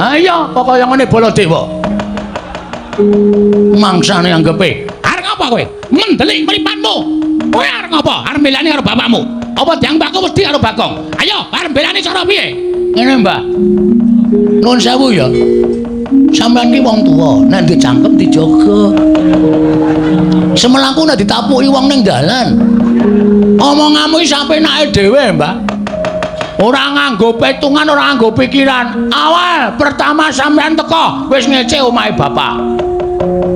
Ha iya, kok kaya ngene Baladewa. Mangsane anggepe, arep ngapa kowe? Mendelik mripatmu. Kowe arep ngapa? Arep mbelani karo bapakmu. Apa dianggap aku wedi karo Bagong? Ayo, arep mbelani cara piye? Ngene, Mbah. Nuwun sewu ya. Sampeyan ki wong tuwa, nek dicangkem dijaga. Semelangku nek ditapuki wong ning dalan. Omonganmu iki sapenake dhewe, Mbah. Ora nganggo petungan, ora nganggo pikiran. Awal pertama sampeyan teko wis ngece omahe bapak.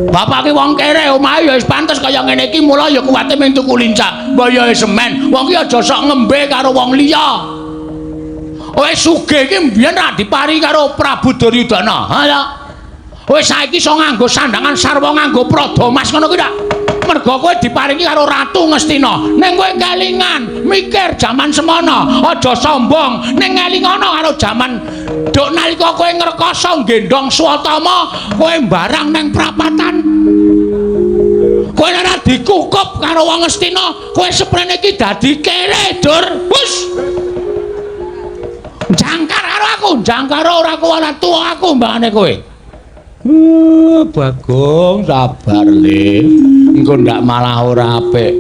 Bapak ki wong kere, omahe ya wis pantes kaya ngene iki, mula ya kuwate mung tuku lincah. Mbah ya semen, wong ki aja sok ngembe karo wong liya. Wis sugih iki mbiyen ra dipari karo Prabu Duryudana. Ha ya. Wis saiki iso nganggo sandangan sarwa nganggo prada mas ngono kuwi ta. Mergo kowe diparingi karo Ratu Ngastina. Ning kowe kelingan mikir jaman semono, aja sombong. Ning ngelingono karo jaman duk nalika kowe ngrekoso nggendhong Swatama, kowe mbarang ning prapatan. Kowe ora dikukup karo wong Ngastina, kowe seprene iki dadi kere, Dur. Hus. Jangkar karo aku, jangkar ora kuwala tuwa aku mbangane kowe. Bagong sabar le. Engko ndak malah ora apik.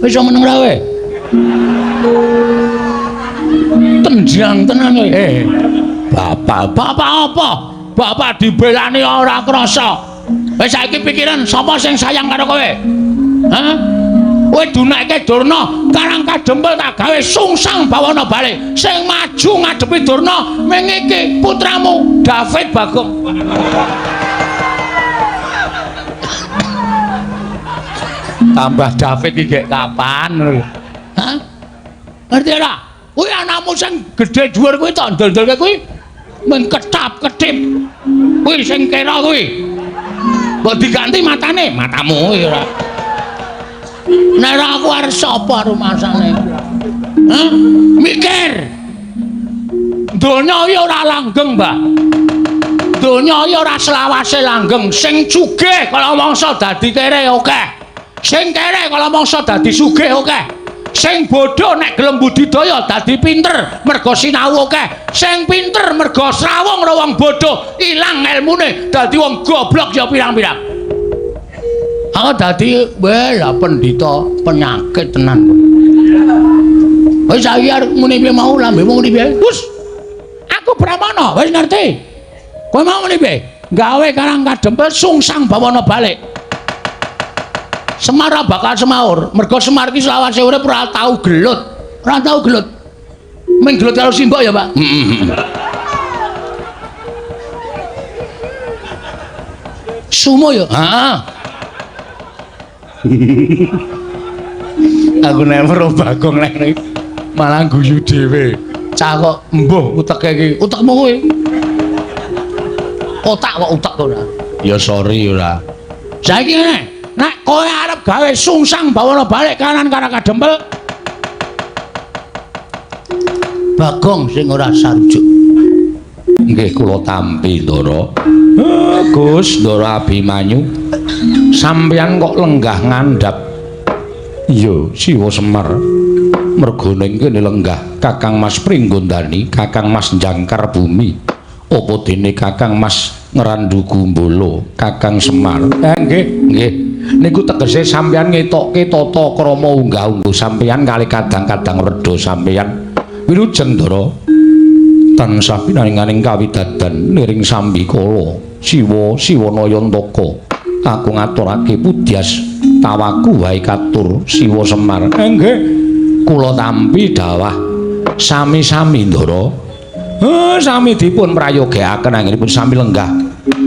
Wis iso meneng ra kowe? Tenjang tenan kowe. Bapak, bapak apa? Bapak dibelani ora krasa. Wis saiki pikiran sapa sing sayang karo kowe? Hah? Kowe dunake Durna, Karang Kadempel tak gawe sungsang bawana balik. Sing maju ngadepi Durna ming iki putramu David Bagong. Tambah David iki gek kapan? Hah? Ngerti ora? Kuwi anakmu sing gedhe dhuwur kuwi tok ndol-ndolke kuwi mung ketap-ketip. Kuwi sing kira kuwi. Mbok diganti matane, matamu kuwi ora. Nek ora aku arep sapa rumasane? Hah? Mikir. Donya iki ora langgeng, Mbah. Donya iki ora selawase langgeng. Sing sugih kala mangsa dadi kere akeh. Sing kere kala mangsa dadi sugih akeh. Sing bodho nek gelem budidaya dadi pinter mergo sinau akeh. Sing pinter mergo srawung karo wong bodho ilang elmune dadi wong goblok ya pirang-pirang. Aku dadi lah pendhita penyakit tenan kowe. Wis saiki arep muni piye mau lambemu muni piye? Wus. Aku Brahmana, wis ngerti. Kowe mau muni piye? Gawe Karang Kadempel sungsang bawana balik. Semar bakal semaur, mergo Semar iki selawase urip ora tau gelut. Ora tau gelut. Ming gelut karo simbok ya, Pak. Heeh. Sumo ya? Heeh. Aku nek weruh Bagong nek malah guyu dhewe. Cah kok embuh uteke iki. Utekmu kuwi. Otak kok utek ora. Ya sorry ora. Saiki ngene, nek kowe arep gawe sungsang bawana balik kanan Karang Kadempel, Bagong sing ora sarujuk. Nggih kula tampi, Ndara. Gus Ndara Abimanyu. Sampeyan kok lenggah ngandhap. Iya, Siwa Semar. Mergo ning kene lenggah Kakang Mas Pringgondani, Kakang Mas Jangkar Bumi. Apa dene Kakang Mas Ngrandu Gumbala, Kakang Semar. Nggih, nggih. Niku tegese sampeyan ngetokke tata krama unggah-ungguh sampeyan kali kadang-kadang redha sampeyan. Wilujeng Ndara. Tansah pinaringaning kawidadan niring sambikala Siwa Siwanayantaka. Aku ngaturake pudyas tawaku wae katur Siwa Semar. Nggih, kula tampi dawah sami-sami Ndara. Sami dipun prayogakaken anggenipun sami lenggah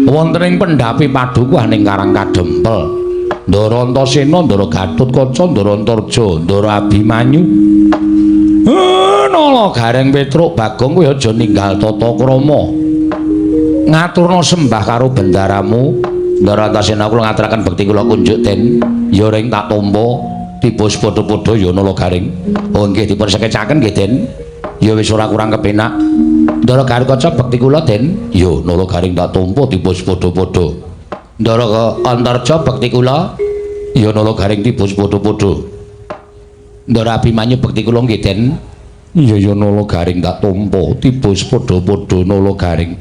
wonten ing pendhapi padukuhan ing Karang Kadempel. Ndara Antasena, Ndara Gatotkaca, Ndara Antarja, Ndara Abimanyu. Nala Gareng Petruk Bagong kowe aja ninggal tata krama. Ngaturna sembah karo bendaramu. Ndara Antasena kula ngaturaken bekti kula kunjuk den. Ya ring tak tampa tibus padha-padha ya Nala Gareng. Oh nggih dipun sekecaken nggih Den. Ya wis ora kurang kepenak. Ndara Gatotkaca bekti kula Den. Ya Nala Gareng tak tampa tibus padha-padha. Ndara Antarja bekti kula. Ya Nala Gareng tibus padha-padha. Ndara Abimanyu bekti kula nggih Den. Iya ya Nala Gareng tak tampa tibus padha-padha Nala Gareng.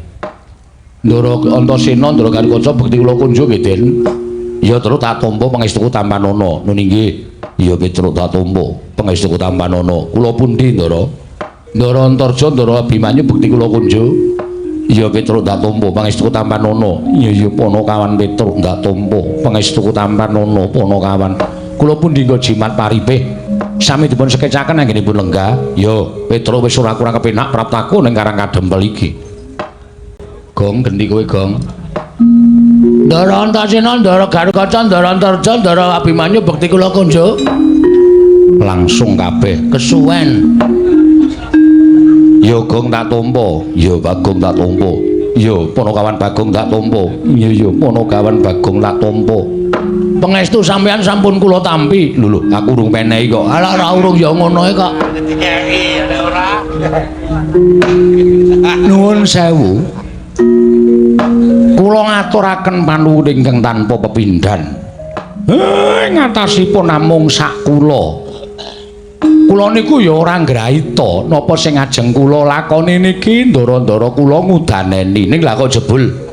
Ndara Antasena, Ndara Garukaca bekti kula kunjuk nggih, Den. Ya terus tak tampa pangestuku tampanana. Nun inggih. Ya Petruk tak tampa pangestuku tampanana. Kula pundi, Ndara? Ndara Antarja, Ndara Abimanyu bekti kula kunjuk. Ya Petruk tak tampa pangestuku tampanana. Iya iya Panakawan Petruk tak tampa pangestuku tampanana Panakawan. Kula pundi nggo jimat paripih. Sami dipun sekecaken anggenipun lenggah. Ya Petruk wis ora kurang kepenak praptaku ning Karang Kadempel iki. Gong genti kowe, Gong. Ndara Antasena, Ndara Garukaca, Ndara Antarja, Ndara Abimanyu bekti kula kunjuk. Langsung kabeh kesuwen. Ya Gong tak tampa, ya Bagong tak tampa. Ya Panakawan Bagong tak tampa. Ya ya Panakawan Bagong tak tampa. Pangestu sampeyan sampun kula tampi. Lho lho, aku urung menehi kok. Alah ora urung ya ngono ae kok. Nuwun sewu. Kula ngaturaken panuwun ingkang tanpa pepindhan. Ngatasipun namung sak kula. Kula niku ya ora ngraita napa sing ajeng kula lakoni niki ndara-ndara kula ngudaneni. Ning lha kok jebul.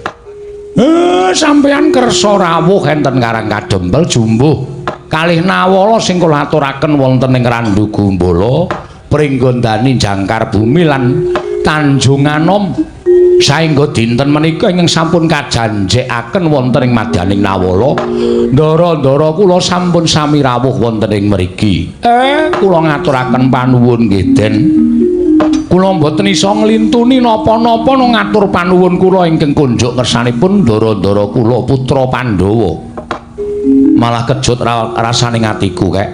Sampeyan kersa rawuh enten Karang Kadempel jumbuh kalih nawala sing kula aturaken wonten ing Randu Gumbala, Pringgondani Jangkar Bumi lan Tanjung Anom. Saengga dinten menika ingkang sampun kajanjekaken wonten ing madyaning nawala, ndara-ndara kula sampun sami rawuh wonten ing mriki. Kula ngaturaken panuwun nggih, Den. Kula mboten iso nglintuni napa-napa ngatur panuwun kula ingkang kunjuk ngersanipun ndara-ndara kula putra Pandhawa. Malah kejut rasane atiku kek.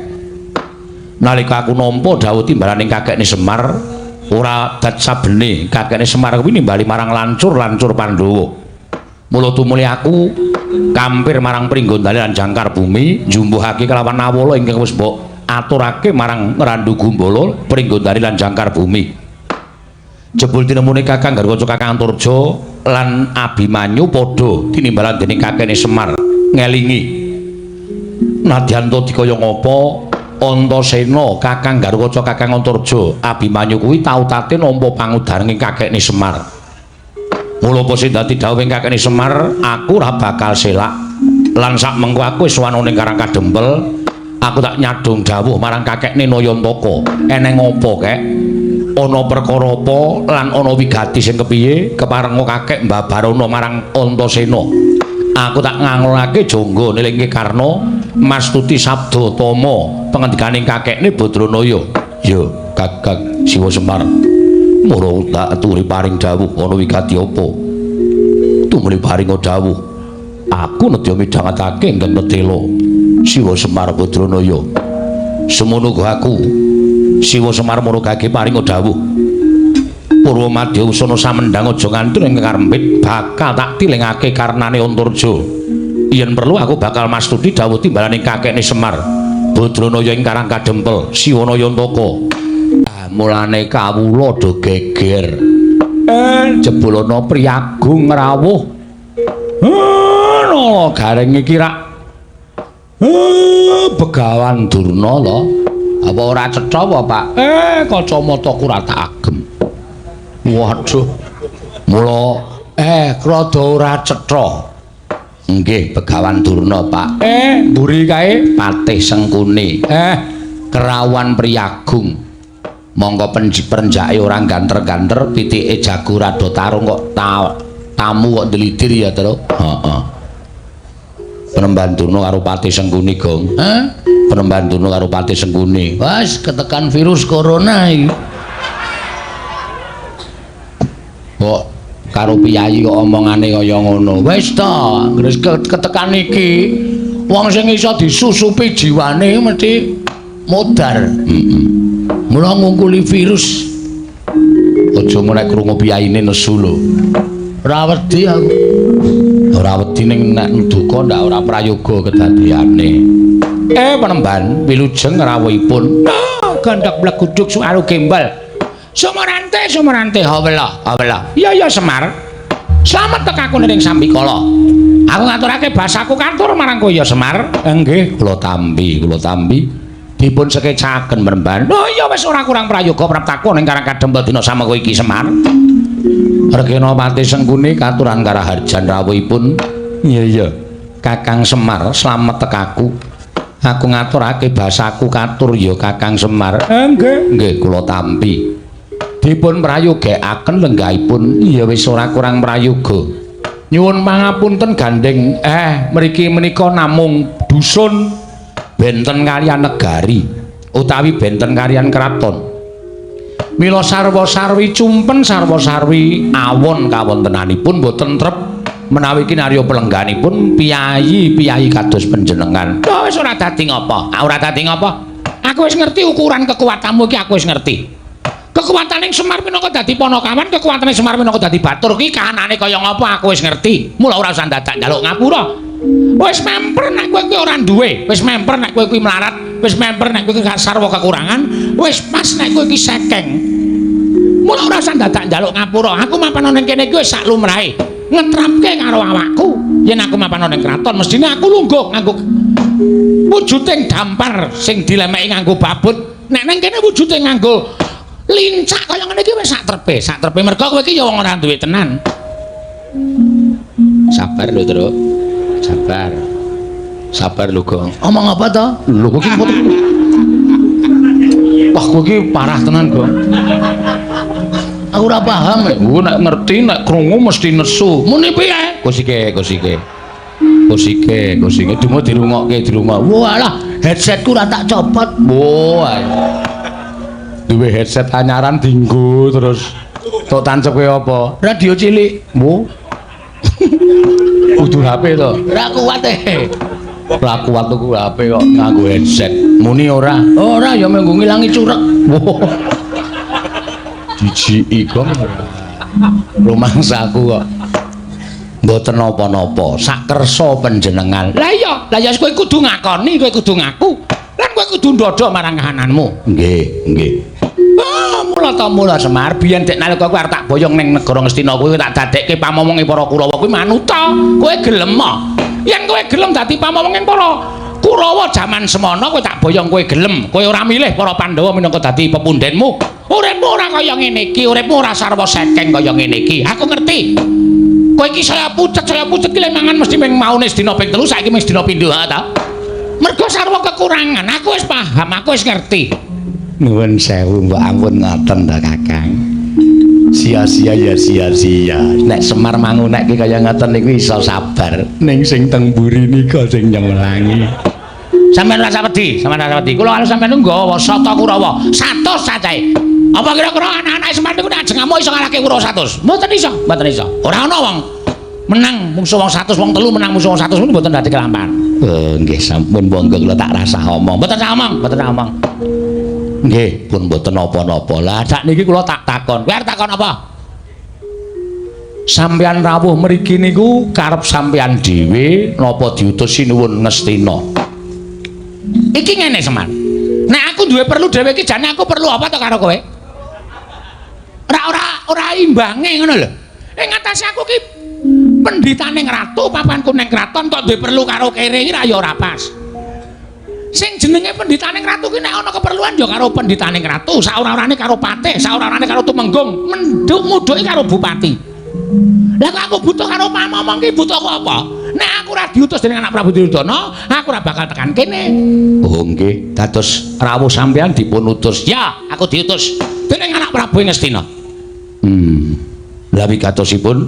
Nalika aku nampa dawuh timbalaning kakekne Semar, ora dat sabene kakekne Semar kuwi nimbali marang lancur-lancur Pandhawa. Mula tumuli aku kampir marang Pringgondani lan Jangkar Bumi njumbuhake kelawan nawala ingkang wis mbok aturake marang Randu Gumbala, Pringgondani lan Jangkar Bumi. Jebul tinemune Kakang Garukaca, Kakang Antarja lan Abimanyu padha tinimbalan dening kakekne Semar ngelingi. Nadyan ta dikaya ngapa Antasena, Kakang Garukaca, Kakang Antarja, Abimanyu kuwi tau tate nampa pangudaring kakekne Semar. Mula apa sing dadi dawuhing kakekne Semar, aku ora bakal selak. Lan sak mengko aku wis sowan ning Karang Kadempel, aku tak nyadong dawuh marang kakekne Nayantaka. Eneng apa, Kek? Ana perkara apa lan ana wigati sing kepiye keparenga kakek mbabarana marang Antasena. Aku tak nganglake jangga nilingke Karna mastuti sabda tama pengendikaning kakekne Badranaya. Ya, Kakang Siwa Semar. Mula tak aturi paring dawuh ana wigati apa? Tumuli paring dawuh. Aku nedya midhangetake ingkang tetela Siwa Semar Badranaya. Semono uga aku Siwa Semar murugake paring dawuh. Purwa madya usana samendhang aja nganti ing karempit bakal tak tilingake karnane Antarja. Yen perlu aku bakal mastuti dawuh timbalaning kakekne Semar Badranaya ing Karang Kadempel Siwa Nayantaka. Mulane kawula do geger. Jebul ana priyagung rawuh. Nala gareng iki rak Begawan Durna to. Apa ora cetha apa, Pak? Kacamataku ora tak agem. Waduh. Mula rada ora cetha. Nggih, Begawan Durna, Pak. Mburi kae Patih Sengkuni. Kerawan Priyagung. Monggo perenjake ora ganter-ganter, pitike jago rada tarung kok tamu kok ndlidir ya, Tru. Heeh. Penemban Durna karo Patih Sengkuni, Gong. Penemban Durna karo Patih Sengkuni. Wes ketekan virus corona iki. Kok karo piyayi kok omongane kaya ngono. Wis ta, wis ketekan iki wong sing iso disusupi jiwane mesti modar. Heeh. Mula ngungkuli virus. Aja nek krungu piyayine nesu lho. Ora wedi aku. Ora wedi ning nek duka ndak ora prayoga kedadeyane. Penemban wilujeng rawuhipun. Gandhak bleguduk suaru gembal. Sumorante sumorante hawela hawela. Iya ya Semar. Slamet tekaku ning sambikala. Aku ngaturake basaku katur marang kowe ya Semar. Nggih, kula tampi, kula tampi. Dipun sekecaken Penemban. Oh iya wis ora kurang prayoga praptaku ning Karang Kadempel dina samengko iki Semar. Regenapati Sengkuni katuran karaharjan rawuhipun. Iya iya. Kakang Semar slamet tekaku. Aku ngaturake basaku katur ya Kakang Semar. Nggih, nggih kula tampi. Dipun prayogekaken lenggahipun. Iya wis ora kurang prayoga. Nyuwun pangapunten gandeng, mriki menika namung dusun benten kaliyan negari utawi benten kaliyan kraton. Mila sarwa-sarwi cumpen sarwa-sarwi awon kawontenanipun boten trep menawi kinarya pelengganipun piyayi-piyayi kados panjenengan. Oh, wis ora dadi ngapa? Ora dadi ngapa? Aku wis ngerti ukuran kekuatanmu iki, aku wis ngerti. Kekuatane Semar minangka dadi panakawan, kekuatane Semar minangka dadi batur ki kahanane kaya ngapa aku wis ngerti. Mula ora usah dadak njaluk ngapura. Wis memper nek kowe kuwi ora duwe, wis memper nek kowe kuwi melarat, wis memper nek kowe kuwi sarwa kekurangan, wis pas nek kowe iki sekeng. Mula ora usah dadak njaluk ngapura. Aku mapan ning kene iki wis sak lumrahe. Ngetrapke karo awakku. Yen aku mapan ning kraton mestine aku lungguh nganggo wujuding dampar sing dilemeki nganggo babut. Nek ning kene wujude nganggo lincak kaya ngene iki wis sak trepe, sak trepe mergo kowe iki ya wong ora duwe tenan. Sabar lho, Truk. Sabar. Sabar lho, Gong. Omong apa to? Lho kowe iki wah, kowe iki parah tenan, Gong. Aku ora paham. Nek nek ngerti nek krungu mesti nesu. Muni piye? Kusike, kusike. Kusike, kusike dumo dirungokke, dirungok. Walah, headsetku ora tak copot. Wah. Duwe headset anyaran dinggo terus tok tancepke apa? Radio cilik. Wo. Kudu HP to. Ora kuat e. Ora kuat tuku HP kok nganggo headset. Muni ora? Ora ya mung ngilangi curek. Wo. Jijiki kok. Rumangsaku kok. Mboten napa-napa, sakersa panjenengan. Lah iya, lah ya kowe kudu ngakoni, kowe kudu ngaku. Lan kowe kudu ndodho marang kahananmu. Nggih, nggih. Ah, mula ta mula Semar, biyen dek nalika kowe arep tak boyong ning negara Ngastina kuwi tak dadekke pamomonge para Kurawa kuwi manuta. Kowe gelem ah? Yen kowe gelem dadi pamomonge para Kurawa jaman semono kowe tak boyong kowe gelem. Kowe ora milih para Pandhawa minangka dadi pepundhenmu. Uripmu ora kaya ngene iki, uripmu ora sarwa sekeng kaya ngene iki. Aku ngerti. Kowe iki saya pucet ki lek mangan mesti mung maune sedina ping 3, saiki mung sedina pindho ha ta. Mergo sarwa kekurangan, aku wis paham, aku wis ngerti. Nuwun sewu mbok ampun ngoten ta Kakang. Sia-sia ya sia-sia. Nek Semar mangunekke kaya ngoten niku iso sabar. Ning sing teng mburi nika sing nyemelangi. Sampeyan ora wedi, sampeyan ora wedi. Kula karo sampeyan nggawa sata Kurawa 100 cacahe. Apa kira-kira anak-anak Semar niku nek ajeng ngamuk iso ngalahke Kurawa 100? Mboten iso, mboten iso. Ora ana wong menang mungsuh wong 100, wong telu menang musuh wong 100 niku mboten dadi kelampahan. Nggih sampun monggo kula tak rasah omong. Mboten sah omong, mboten sah omong. Nggih, pun mboten napa-napa. Lah sakniki kula tak takon. Kowe arep takon apa? Sampeyan rawuh mriki niku karep sampeyan dhewe napa diutus Sinuwun Ngastina? Iki ngene Semar. Nek aku duwe perlu dhewe iki jane aku perlu apa to karo kowe? Ora ora imbange ngono lho. Ing atase aku ki pendhitane ratu, papanku ning kraton kok duwe perlu karo kere iki ra ya ora pas. Sing jenenge pendhitane ratu ki nek ana keperluan ya karo pendhitane ratu, saora-orane karo patih, saora-orane karo tumenggung, menduk mudhuke karo bupati. Lah kok aku butuh karo pamomong ki butuhku apa? Nek aku ora diutus dening anak Prabu Duryudana, aku ora bakal tekan kene. Oh nggih, dados rawuh sampeyan dipun utus. Ya, aku diutus dening anak Prabu Ngastina. Lah wigatosipun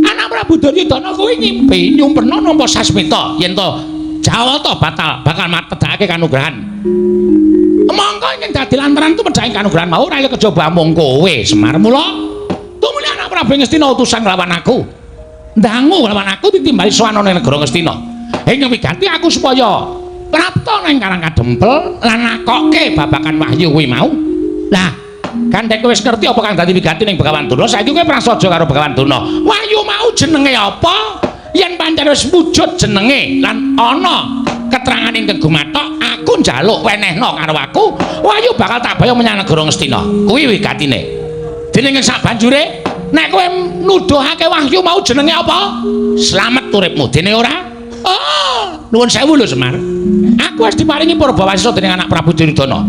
anak Prabu Duryudana kuwi ngimpi nyumperna nampa sasmita yen to Jawata batal bakal matedhake kanugrahan. Mongko ing dadi lantaran tumedhake kanugrahan mau ora kejaba mung kowe Semar. Mula tumuli anak Prabu Ngastina utusan nglawan aku. Ndangu lawan aku ditimbali sowan ning negara Ngastina. Ing wigati aku supaya prapta nang Karang Kadempel lan nakokke babagan wahyu kuwi mau. Lah, gandeng kowe wis ngerti apa kang dadi wigati ning Begawan Durna, saiki kowe prasaja karo Begawan Durna. Wahyu mau jenenge apa? Yen pancen wis wujud jenenge lan ana keterangan ingkang gumathok, aku njaluk wenehna karo aku, wahyu bakal tak boyong menyang negara Ngastina. Kuwi wigatine. Dening ing sabanjure nek kowe nuduhake wahyu mau jenenge apa? Slamet uripmu. Dene ora? Oh, nuwun sewu lho Semar. Aku wis diparingi purbawasisa dening anak Prabu Duryudana.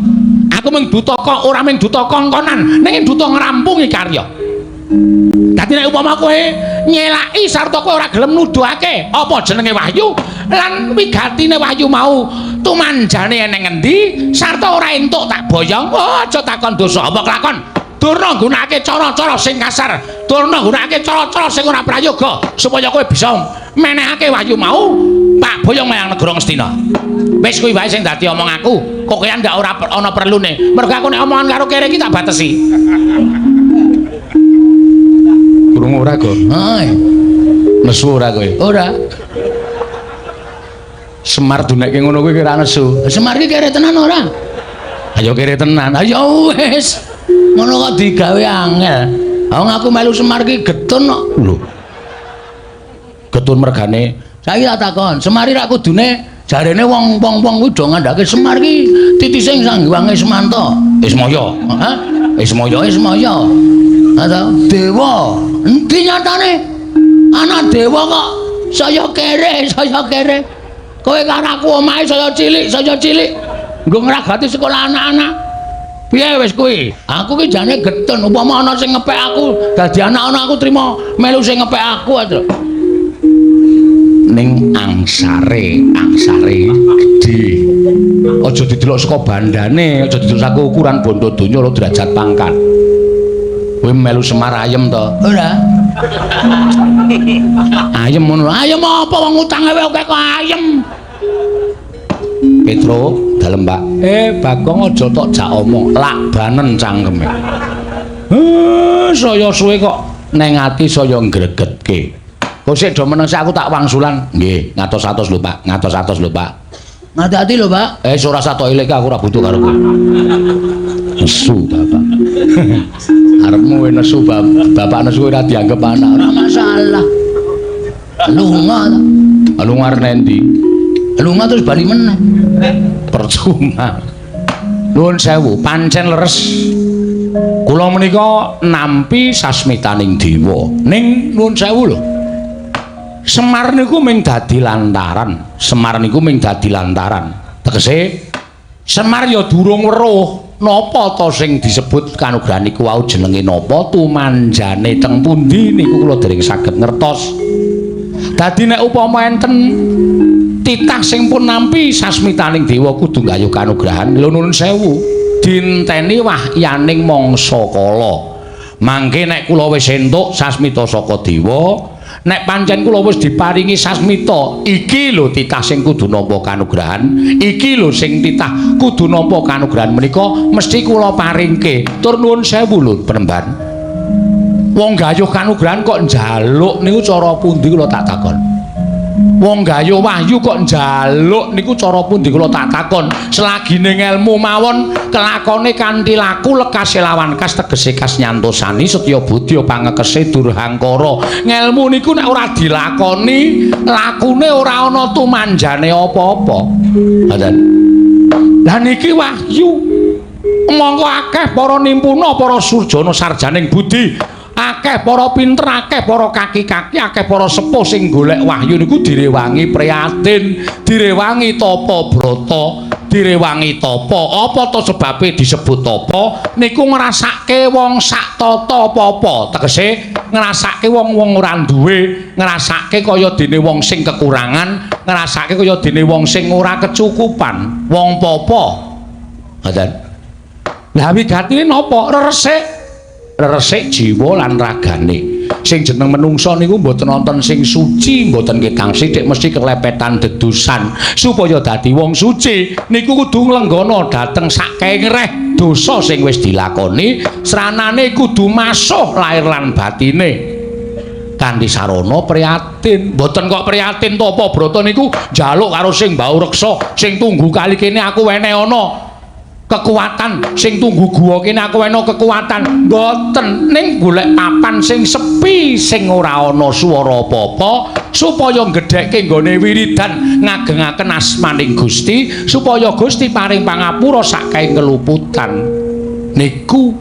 Aku mung duta kok ora mung duta kongkonan, ning duta ngrampungi karya. Dadi nek upama kowe nyelaki sarta kowe ora gelem nuduhake apa jenenge wahyu lan wigatine wahyu mau tumanjane eneng endi sarta ora entuk tak boyong, oh, aja takon dosa apa kelakon. Durna nggunakake cara-cara sing kasar, durna nggunakake cara-cara sing ora prayoga supaya kowe bisa menehake wahyu mau tak boyong menyang negara Ngastina. Wis kuwi wae sing dadi omong aku. Kokean ndak ora ana perlune. Mergo aku nek omongan karo kere iki tak batesi. Krungu ora, Go? Heeh. Nesu ora kowe? Ora. Semar dunekke ngono kuwi ora nesu. Semar iki kere tenan ora? Ayo kere tenan. Ayo wis. Ngono kok digawe angel. Wong aku melu Semar ki getun kok. Lho. Getun mergane. Saiki tak takon, Semar iki rak kudune jarene wong-wong kuwi do ngandhake Semar ki titise Sang Hyang Ismanta. Ismaya. Hah? Ismaya. Ismaya. Atau dewa. Endi nyatane? Anak dewa kok saya kere, saya kere. Kowe karo aku omahe saya cilik, saya cilik. Nggo ngragati sekolah anak-anak. Piye wis kuwi? Aku ki jane getun upama ana sing ngepek aku, dadi anak-anak aku trimo melu sing ngepek aku aja. Ning angsare, angsare gedhe. Aja didelok saka bandane, aja didelok saka ukuran bondo donya ora derajat pangkat. Kowe melu Semar ayem to? Ora. Ayem ngono. Ayem apa wong utange wae akeh kok ayem. Petro dalem, Pak. Bagong aja tok jak omong, lakbanen cangkeme. Saya suwe kok neng ati saya ngregetke. Kok sik do meneng sik aku tak wangsulan. Nggih, ngatos-atos lho, Pak. Ngatos-atos lho, Pak. Ngati-ati lho, Pak. Ora satok ilik aku ora butuh karo kowe. Nesu, Bapak. Arepmu nesu, Bapak nesu ora dianggep anak. Ora masalah. Lunga ta. Lunga arep endi? Lunga terus bali meneh. Percuma. Nuwun sewu, pancen leres. Kula menika nampi sasmitaning dewa. Ning nuwun sewu lho. Semar niku ming dadi lantaran. Semar niku ming dadi lantaran. Tegese Semar ya durung weruh napa ta sing disebut kanugrahan niku wau jenenge napa tumanjane teng pundi niku kula dereng saged ngertos. Dadi nek upama enten titah sing pun nampi sasmitaning dewa kudu nggayuh kanugrahan. Lho nuwun sewu, dinteni wahyaning mangsa kala. Mangke nek kula wis entuk sasmita saka dewa, nek pancen kula wis diparingi sasmita, iki lho titah sing kudu nampa kanugrahan, iki lho sing titah kudu nampa kanugrahan menika mesti kula paringke. Tur nuwun sewu lho penemban. Wong gayuh kanugrahan kok njaluk niku cara pundi kula tak takon. Wong gayuh wahyu kok njaluk niku cara pundi kula tak takon. Selagine ngelmu mawon kelakone kanthi laku lekase lawan kas tegese kas nyantosani setya budya pangekese durhangkara. Ngelmu niku nek ora dilakoni, lakune ora ana tumanjane apa-apa. Ngoten. Lah niki wahyu. Mongko akeh para nimpuna, para surjana sarjaning budi, akeh para pinter, akeh para kaki-kaki, akeh para sepuh sing golek wahyu niku direwangi prihatin, direwangi tapa brata, direwangi tapa. Apa to sebabe disebut tapa? Niku ngrasake wong sak tata apa-apa. Tegese ngrasake wong-wong ora duwe, ngrasake kaya dene wong sing kekurangan, ngrasake kaya dene wong sing ora kecukupan, wong papa. Ngoten. Lah wigatine napa? Reresik. Reresik jiwa lan ragane. Sing jeneng menungsa niku mboten wonten sing suci, mboten ketang sithik mesti kelepetan dedusan. Supaya dadi wong suci niku kudu nglenggana dhateng sakengreh dosa sing wis dilakoni, sranane kudu masuh lahir lan batine. Kanthi sarana prihatin. Mboten kok prihatin tapa brata niku njaluk karo sing mbau reksa, sing tunggu kali kene aku wene ana kekuatan, sing tunggu guwa kene aku wena kekuatan. Mboten, ning golek papan sing sepi, sing ora ana swara apa-apa, supaya nggedhekke nggone wiridan ngagengaken asmaning Gusti, supaya Gusti paring pangapura sakae keluputan. Niku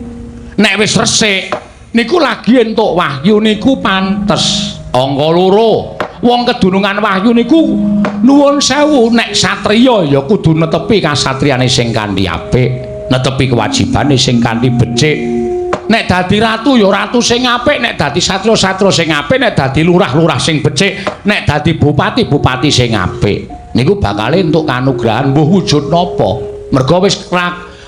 nek wis resik niku lagi entuk wahyu niku pantes. Angka loro, wong kedunungan wahyu niku nuwun sewu, nek satriya ya kudu netepi kasatriyane sing kanthi apik, netepi kewajibane sing kanthi becik. Nek dadi ratu ya ratu sing apik, nek dadi satria-satria sing apik, nek dadi lurah-lurah sing becik, nek dadi bupati-bupati sing apik. Niku bakale entuk kanugrahan mbuh wujud napa. Merga wis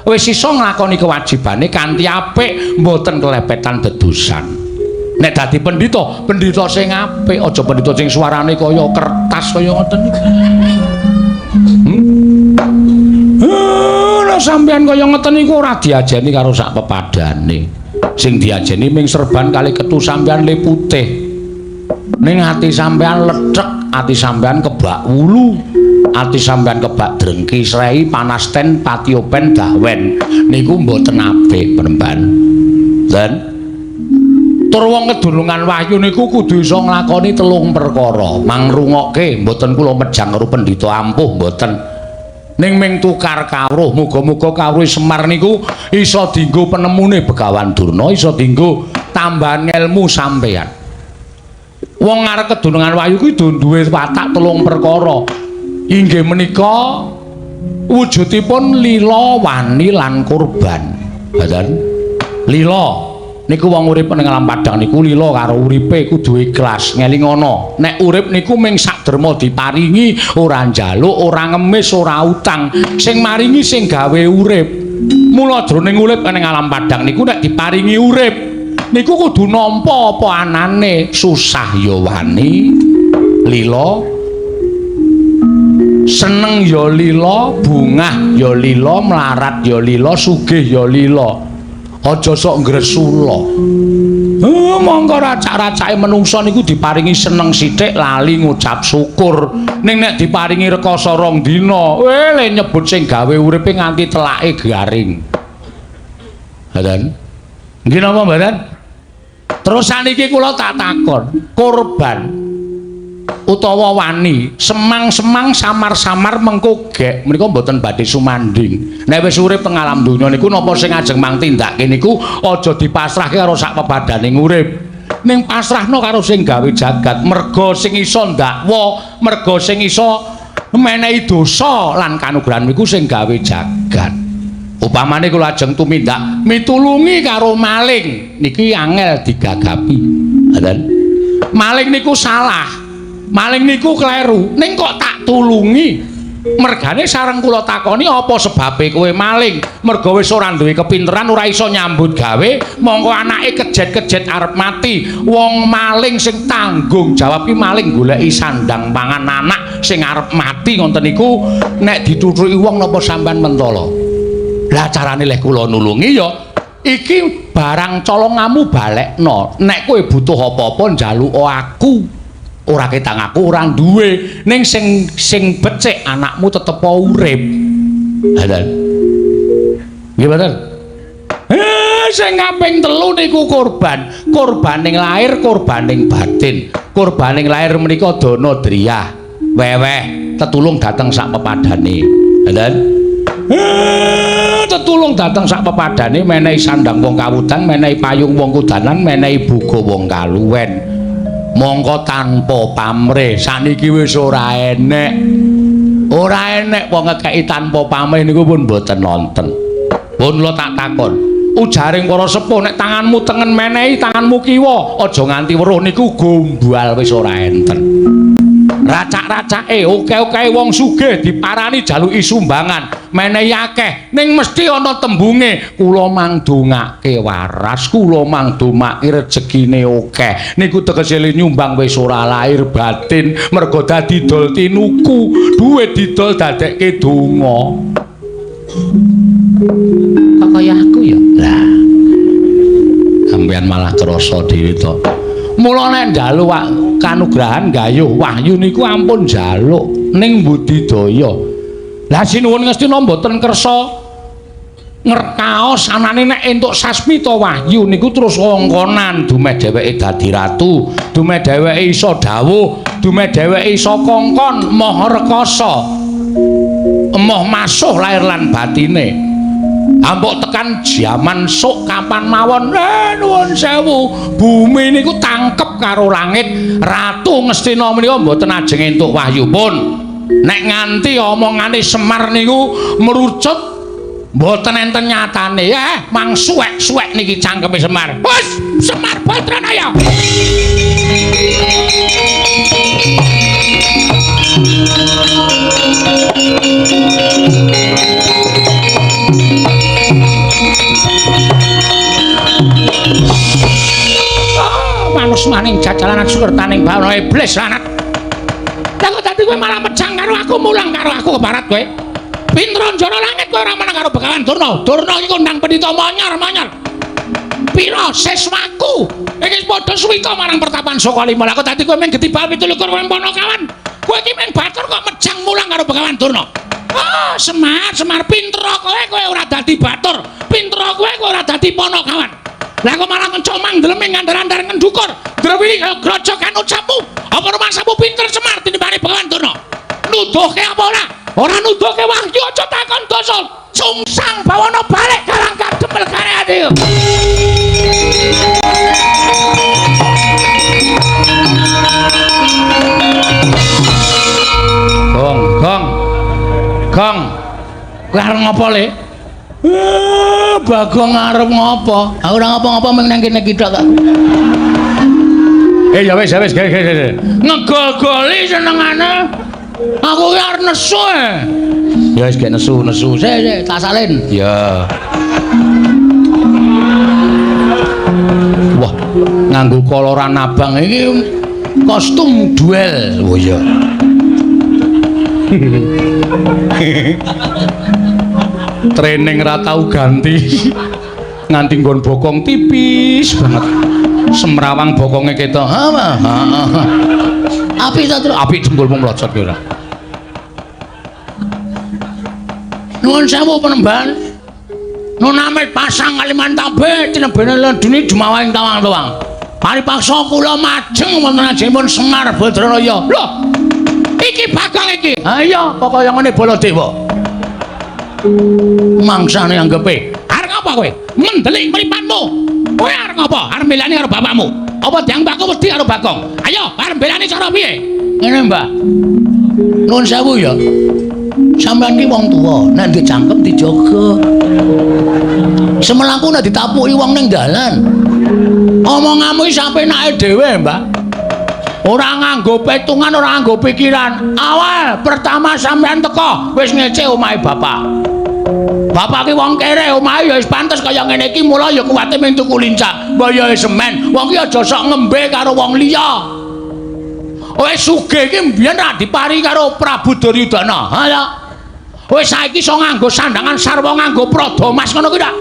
wis iso nglakoni kewajibane kanthi apik, mboten kelepetan dedusan. Nek dadi pendhita, pendhita sing apik, aja pendhita sing suarane kaya kertas kaya ngoten niku. Lah sampeyan kaya ngoten niku ora diajeni karo sak pepadane. Sing diajeni ming serban kali ketu sampeyan le putih. Ning ati sampeyan lethek, ati sampeyan kebak wulu, ati sampeyan kebak drengki srei panasten patiopen dahwen. Niku mboten apik, Penemban. Dan tur wong kedunungan wahyu niku kudu iso nglakoni telung perkara. Mangrungokke mboten kula mejang karo pendhita ampuh mboten. Ning ming tukar kawruh, muga-muga kawruh Semar niku iso dienggo penemune Begawan Durna, iso dienggo tambahan ngelmu sampeyan. Wong arep kedunungan wahyu kuwi duwe watak telung perkara. Inggih menika wujudipun lila, wani lan kurban. Mboten? Lila niku wong urip ning alam padhang niku lila karo uripe kudu ikhlas, ngelingono. Nek urip niku ming sak derma diparingi, ora njaluk, ora ngemis, ora utang. Sing maringi sing gawe urip. Mula jroning urip ning alam padhang niku nek diparingi urip niku kudu nampa apa anane, susah ya wani, lila, seneng ya lila, bungah ya lila, mlarat ya lila, sugih ya lila. Aja sok ngresula. Mongko racak-racake menungsa niku diparingi seneng sithik lali ngucap syukur. Ning nek diparingi rekoso rong dina, le nyebut sing gawe uripe nganti telake garing. Mboten? Nggih napa mboten? Terus saniki kula tak takon, korban utawa wani, semang-semang samar-samar mengko gek menika mboten badhe sumanding. Nek wis urip teng alam donya niku napa sing ajeng mang tindake niku aja dipasrahke karo sak pepadaning urip. Ning pasrahno karo sing gawe jagat, merga sing iso ndakwa, merga sing iso menehi dosa lan kanugrahan niku sing gawe jagat. Upamane kula ajeng tumindak mitulungi karo maling, niki angel digagapi. Ngoten. Maling niku salah. Maling niku kleru, ning kok tak tulungi. Mergane sareng kula takoni apa sebabe kowe maling? Merga wis ora duwe kepinteran, ora iso nyambut gawe, mongko anake kejet-kejet arep mati. Wong maling sing tanggung jawab ki maling goleki sandang pangan anak sing arep mati ngoten niku nek dituthuki wong napa sampean mentala? Lah carane leh kula nulungi ya iki barang colongamu balekno. Nek kowe butuh apa-apa njaluk aku. Ora ketang aku ora duwe, ning sing sing becik anakmu tetep urip. Ngoten. Nggih mboten? Sing kaping telu niku korban. Korbaning lahir, korbaning batin. Korbaning lahir menika dana driyah, weweh, tetulung dateng sak pepadane. Ngoten. Tetulung dateng sak pepadane, menehi sandang wong kawudan, menehi payung wong kudanan, menehi buga wong kaluwen. Mongko tanpa pamrih saniki wis ora enek. Ora enek wong ngekeki tanpa pamrih niku pun mboten nonton. Pun kula tak takon, ujaring para sepuh nek tanganmu tengen menehi tanganmu kiwa, aja nganti weruh niku gombal wis ora enten. Racak-racake oke-oke wong sugih diparani jaluki sumbangan, menehi akeh, ning mesti ana tembunge kula mangdongake waras, kula mangdomake rejekine akeh. Niku tegese nyumbang wis ora lahir batin, merga dadi dol tinuku, duit didol dadekke donga. Kok kaya aku ya? Lah. Sampeyan malah krasa dhewe to. Mula nek njaluk kanugrahan gayuh wahyu niku ampun njaluk ning budidaya. Lah sinuwun Ngastina mboten kersa ngerkaos anane nek entuk sasmita wahyu niku terus kongkonan dumeh dheweke dadi ratu, dumeh dheweke iso dawuh, dumeh dheweke iso kongkon moh rekasa, emoh masuh lahir lan batine. Ampuk tekan jaman sok kapan mawon, nuwun sewu, bumi niku tangkep karo langit. Ratu Ngastina menika mboten ajeng entuk wahyu pun. Nek nganti omongane Semar niku merucut Mboten enten nyatane, mang suwek-suwek niki cangkeme Semar. Wes, Semar Badranaya. Manus maning jajalanan sukertaning bawana iblis lanat. Lah kok dadi kowe malah mejang karo aku, mulang karo aku keparat kowe. Pinter njara langit kowe ora menang karo Begawan Durna. Durna iki kondang pendhita monyar-monyar. Pira siswaku iki padha suwita marang pertapan Sokalima. Lah kok dadi kowe mung getibal 27 kowe Panakawan. Kowe iki mung batur kok mejang mulang karo Begawan Durna. Ah, Semar, Semar pinter kowe, kowe ora dadi batur. Pinter kowe, kowe ora dadi Panakawan. Lah kok malah ngecomang ndleming ngandar-andar ngendukur. Drewili kaya grojokan ucapmu. Apa rumangsamu pinter Semar tinimbane Begawan Durna? Nuduhke apa ora? Ora nuduhke wahyu aja takon dosa. Sungsang bawana balik karang kadempel kare ati. Gong, gong. Gong. Kowe arep ngopo, Le? Bagong arep ngopo? Aku ora ngopo-ngopo mung nang kene iki tok kok. Ya wis, ya wis, ge. Ngegol-goli senengane. Aku ki arep nesu. Ya wis gek nesu-nesu. Sik, sik, tak salin. Ya. Wah, nganggo koloran abang iki kostum duel. Oh iya. Training ra tau ganti. Nganti nggon bokong tipis banget. Semrawang bokonge ketok. Ha, ha. Apik ta, Truk? Apik jempolmu mlocot kowe ora. Nuwun sewu penemban. Nun amit pasang Kalimantabe tinebene lendune jumawa ing tawang-tawang. Paripaksa kula majeng wonten ajengipun Semar Badranaya. Lho. Iki Bagong iki. Ha iya, kok kaya ngene Baladewa. Mangsane anggepe. Arep ngapa kowe? Mendelik mripatmu. Kowe arep ngapa? Arep mbelani karo bapakmu. Apa dianggapku wedi karo Bagong? Ayo, arep mbelani cara piye? Ngene, Mbah. Nuwun sewu ya. Sampeyan ki wong tuwa, nek ndek cangkem dijaga. Semelaku nek ditapuki wong ning dalan. Omonganmu iki sapenake dhewe, Mbah. Ora nganggo petungan, ora nganggo pikiran. Awal pertama sampeyan teko wis ngece omahe bapak. Bapak ki wong kere, omahe ya wis pantes kaya ngene iki, mula ya kuwate mung tuku lincak. Mbah ya semen, wong ki aja sok ngembe karo wong liya. Wis sugih iki mbiyen ra dipari karo Prabu Duryudana. Ha ya. Wis saiki iso nganggo sandangan sarwa nganggo prada mas ngono kuwi ta.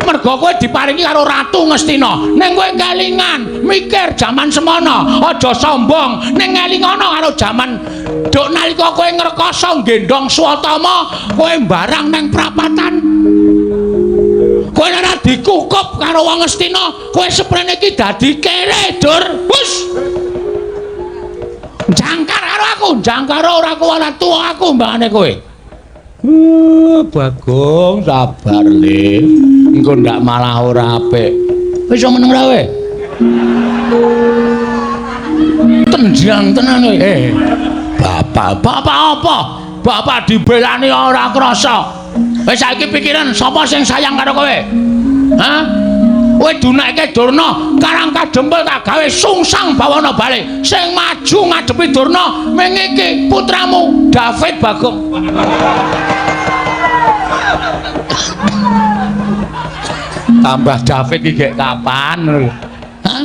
Mergo kowe diparingi karo Ratu Ngastina. Ning kowe kelingan mikir jaman semono, aja sombong. Ning ngelingono karo jaman duk nalika kowe ngrekoso nggendhong Swatama, kowe mbarang nang prapatan. Kowe ora dikukup karo wong Ngastina, kowe seprene iki dadi kere, Dur. Wus. Jangkar karo aku, jangkar ora kuwala tuwa aku mbangane kowe. Bagong sabar le. Engko ndak malah ora apik. Wis iso meneng ra kowe? Tenjang tenan kowe. Bapak, bapak apa? Bapak dibelani ora krasa. Wis saiki pikiran sapa sing sayang karo kowe? Hah? Kowe dunekke Durna, karang kadempel tak gawe sungsang bawana balik. Sing maju ngadepi Durna ming iki putramu David Bagong. Tambah David iki gek kapan? Hah?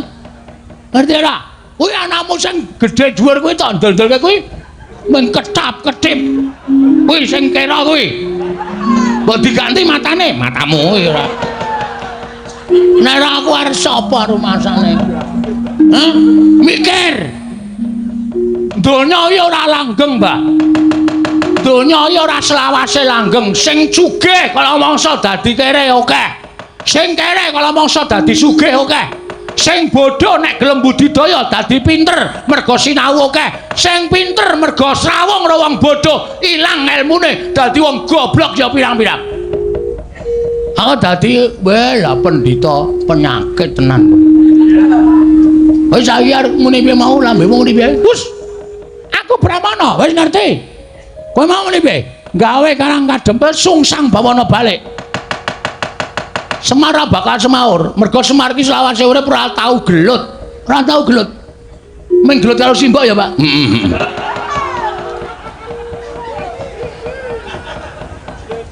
Ngerti ora? Kuwi anakmu sing gedhe dhuwur kuwi tak ndol-ndolke kuwi mung ketap-ketip. Kuwi sing kira kuwi. Mbok diganti matane, matamu kuwi ora. Nek ora aku arep sapa rumasane? Hah? Mikir. Donya iki ora langgeng, Mbak. Donya iki ora selawase langgeng. Sing sugih kala mangsa dadi kere akeh. Sing kere kala mangsa dadi sugih akeh. Sing bodho nek gelem budidaya dadi pinter mergo sinau akeh. Sing pinter mergo srawung karo wong bodho ilang elmune dadi wong goblok ya pirang-pirang. Aku dadi lah pendhita penyakit tenan. Wis saiki arep muni piye mau lambemu muni piye? Wus. Aku Brahmana, wis ngerti. Kowe mau muni piye? Gawe karang kadempel sungsang bawana balik. Semar ora bakal semaur. Mergo Semar ki selawase urip ora tau gelut. Ora tau gelut. Ming gelut karo simbok ya, Pak. Heeh.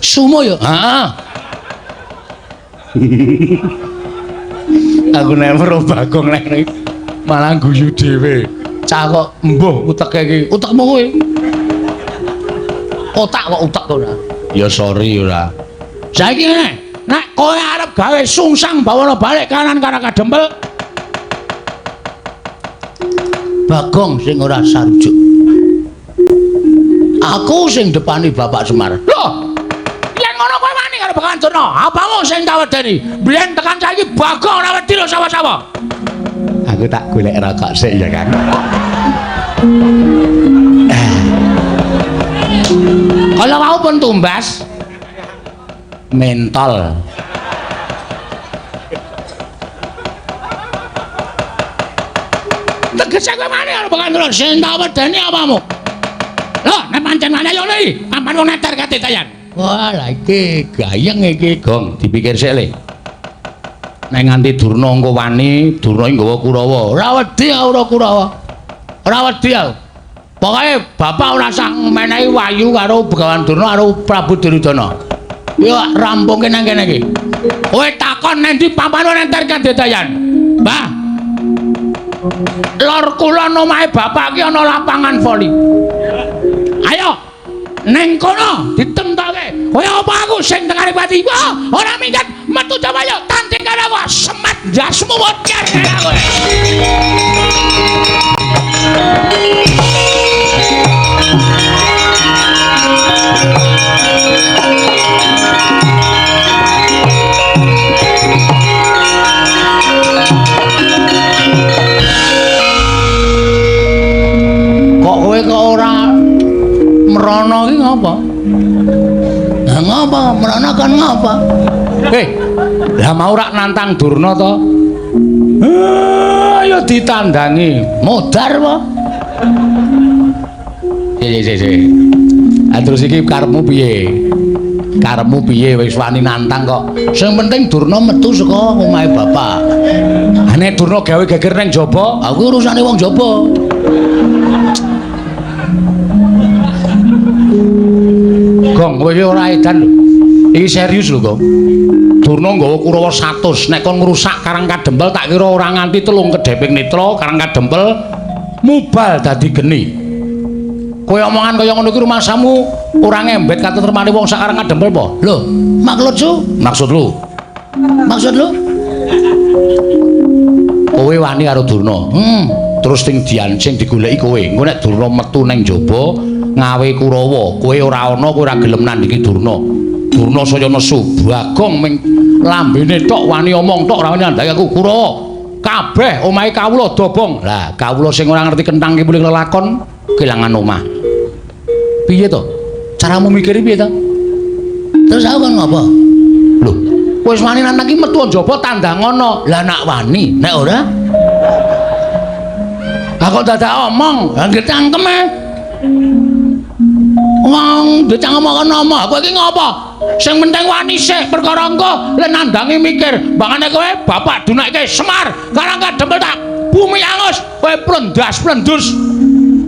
Sumo ya? Heeh. Aku nek weruh Bagong nek malah guyu dhewe. Cah kok mbuh uteke iki. Utekmu kuwi. Otak kok utek ora. Ya sorry ora. Saiki ngene, nek kowe arep gawe sungsang bawana balik kanan Karang Kadempel. Bagong sing ora sarujuk. Aku sing depani Bapak Semar. Loh, yen ngono kowe wani karo Begawan Durna, apamu sing tak wedeni? Biyen tekan saiki Bagong ora wedi lho sawah-sawah. Aku tak golek rokok sik ya, Kang. Kalau mau pun tumbas mentol. Tegese kowe wani karo Begawan Durna, sing tak wedeni apamu? Loh, nek pancen wani ayo le, pampan wong neter katitayan. Wah, lha iki gayeng iki, Gong, dipikir sik le. Nek nganti Durna engko wani, Durna iki nggawa Kurawa. Ora wedi aku ora Kurawa. Ora wedi aku. Pokoke bapak ora usah menehi wayu karo Begawan Durna karo Prabu Duryudana. Yo rampungke nang kene iki. Kowe takon nang ndi papan neter kadedayan. Mbah. Lor kulon omahe bapak ki ana lapangan voli. Ayo neng kono ditemtoke. Kowe apa aku sing tengare pati? Wah, ora minggat metu jawayo tanding karo aku semat ndasmu wecer karo kowe. Kok kowe kok ora mrono iki ngapa? Lah ngapa? Mrono kan ngapa? Lah mau rak nantang Durna to? Ayo ditandangi. Modar apa? Sik. Ah terus iki karepmu piye? Karepmu piye wis wani nantang kok? Sing penting Durna metu saka omahe bapak. Ah nek Durna gawe geger ning jaba, aku urusane wong jaba. Gong, kowe iki ora edan lho. Iki serius lho, Gong. Durna nggawa Kurawa 100, nek kon ngrusak Karang Kadempel tak kira ora nganti 3 kedheping netra Karang Kadempel mubal dadi geni. Kowe omongan kaya ngono iki rumasamu ora ngembet katentremane wong sak Karang Kadempel apa? Lho, maksud lu? Maksud lu? Maksud lu? Kowe wani karo Durna. Terus sing diancing digoleki kowe. Engko nek Durna metu ning jaba ngawe Kurawa, kowe ora ana, kowe ora gelem nandhingi Durna. Durna saya nesu, Bagong ming lambene tok wani omong tok ora wani nandhangi aku Kurawa. Kabeh omahe kawula dobong. Lah, kawula sing ora ngerti kenthang kipuling lelakon kelangan omah. Piye to? Caramu mikir piye to? Terus aku kon ngopo? Lho, wis wani nantang iki metu njaba tandangono. Lah nak wani, nek ora? Lah kok dadak omong? Lah nggih cangkeme. Wong dicangkem kok ngomong, kowe iki ngopo? Sing penting wani sik perkara engko le nandangi mikir. Bangane kowe bapak dunake Semar, Karang Kadempel tak bumi angus, kowe plendas-plendus.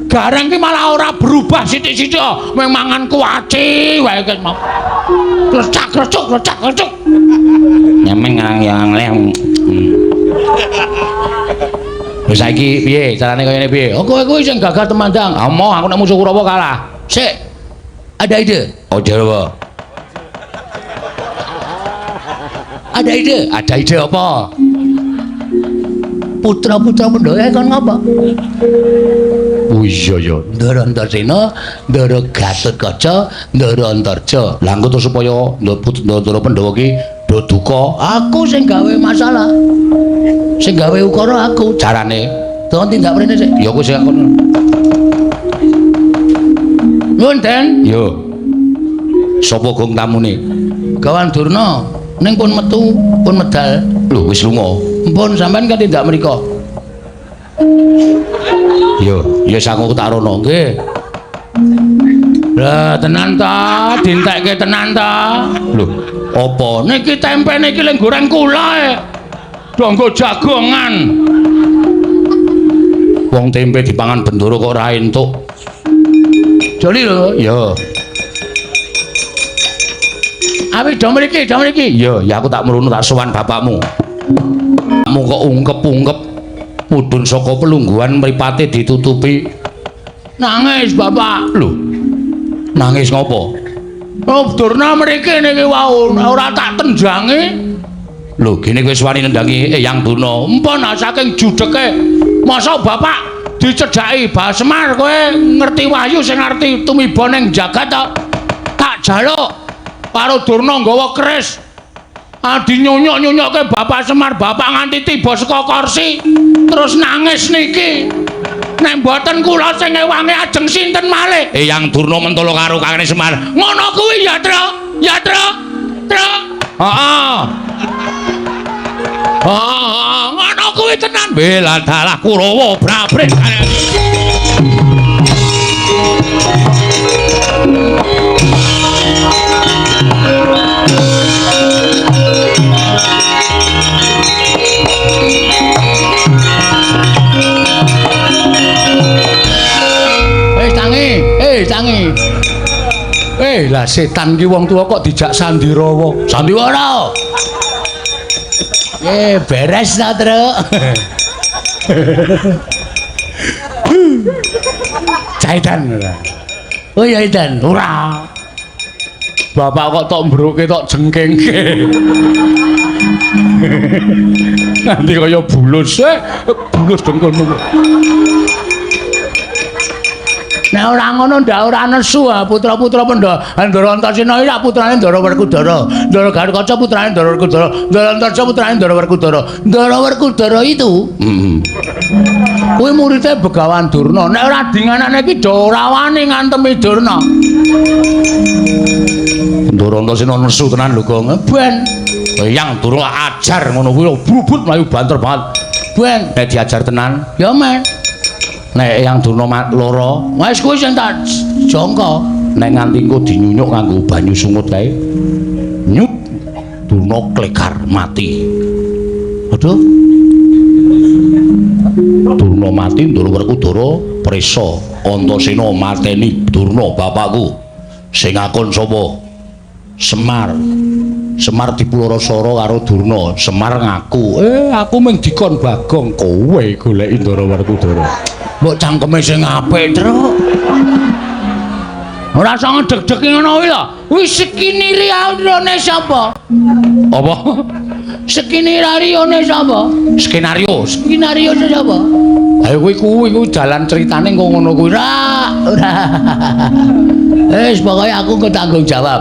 Gareng ki malah ora berubah sithik-sithik, mung mangan kuaci wae ki mau. Klecak klecuk klecak klecuk. Nyemeng yang leh. Wis saiki piye carane kaya ngene piye? Oh kowe kuwi sing gagah temandang. Amoh aku nek musuh Kurawa kalah. Sik. Ada ide? Oh jare. Ada ide? Ada ide apa? Putra-putra Pandhawa kon ngapa? Oh iya ya. Ndara Antasena, Ndara Gatotkaca, Ndara Antarja. Lah engko terus supaya Ndara Pandhawa ki do duka, aku sing gawe masalah. Sing gawe ukara aku. Carane Tolong tindak mrene sik. Ya kowe sing kono. Nuwun, Den. Yo. Sapa gong tamune? Gawan Durna. Ning pun metu, pun medal. Lho wis lunga. Mpun sampean kan tindak mriko. Yo, ya aku tak rono. Nggih. Lah tenan ta, dintekke tenan ta. Lho, Apa? Niki tempe niki lek goreng kula e. Do nggo jagongan. Wong tempe dipangan Bendoro kok ora entuk. Joli lho. Ya. Awi do mriki, do mriki. Ya, ya aku tak mrunu tak sowan bapakmu. Mu kok ungkep-ungkep mudhun saka pelungguhan mripate ditutupi. Nangis bapak. Lho. Nangis ngopo? Oh, Durna mriki niki wau ora tak tenjangi. Lho, gene kowe wani nendangi Eyang Durna. Empun saking judheke. Masa bapak dicedhaki Bah Semar kowe ngerti wahyu sing ngerti tumiba ning jagat to? Tak jaluk karo Durna nggawa keris. Adi nyunyuk-nyunyukke Bapak Semar, bapak nganti tiba saka kursi terus nangis niki. Nek mboten kula sing ngewangi ajeng sinten malih? Eyang Durna mentolo karo kakane Semar. Ngono kuwi ya, Tru. Ya, Tru. Tru. Heeh. Heeh, ngono kuwi tenan. Bela dalah Kurawa brabret. Tangi. Lah setan ki wong tuwa kok dijak sandirawa. Sandiwara. Beres ta, Truk. Caitan ora. Oh ya Idan, ora. Bapak kok tok mbruke tok jengkengke. Nanti kaya bulus, bulus dengkulmu. Nek ora ngono ndak ora nesu putra-putra Pandhawa. Ndara Antasena iki putrane Ndara Werkudara. Ndara Gatotkaca putrane Ndara Werkudara. Ndara Antarja putrane Ndara Werkudara. Ndara Werkudara itu kuwi muridé Begawan Durna. Nek ora dinganane iki do ora wani ngantemi Durna. Ndara Antasena nesu tenan lho, Gong. Ben Eyang Durna ajar ngono kuwi brubut mlayu banter banget. Ben nek diajar tenan ya men. Nek Eyang Durna lara, wis kuwi sing tak jangka. Nek nganti engko dinyunyuk nganggo banyu sungut kae. Nyut Durna klekar mati. Aduh. Durna mati, Ndara Werkudara prisa. Antasena mateni Durna bapakku. Sing ngakon sapa? Semar. Semar dipularasara karo Durna. Semar ngaku, aku mung dikon Bagong, kowe goleki Ndara Werkudara. Mbok cangkeme sing apik, Truk. Ora usah ngedeg-degi ngono kuwi lho. Kuwi skenario sapa? Apa? Skenario sapa? Skenario. Skenario sapa? Ayo kuwi kuwi dalan ceritane kok ngono kuwi. Ora, ora. Wis pokoke aku engko tanggung jawab.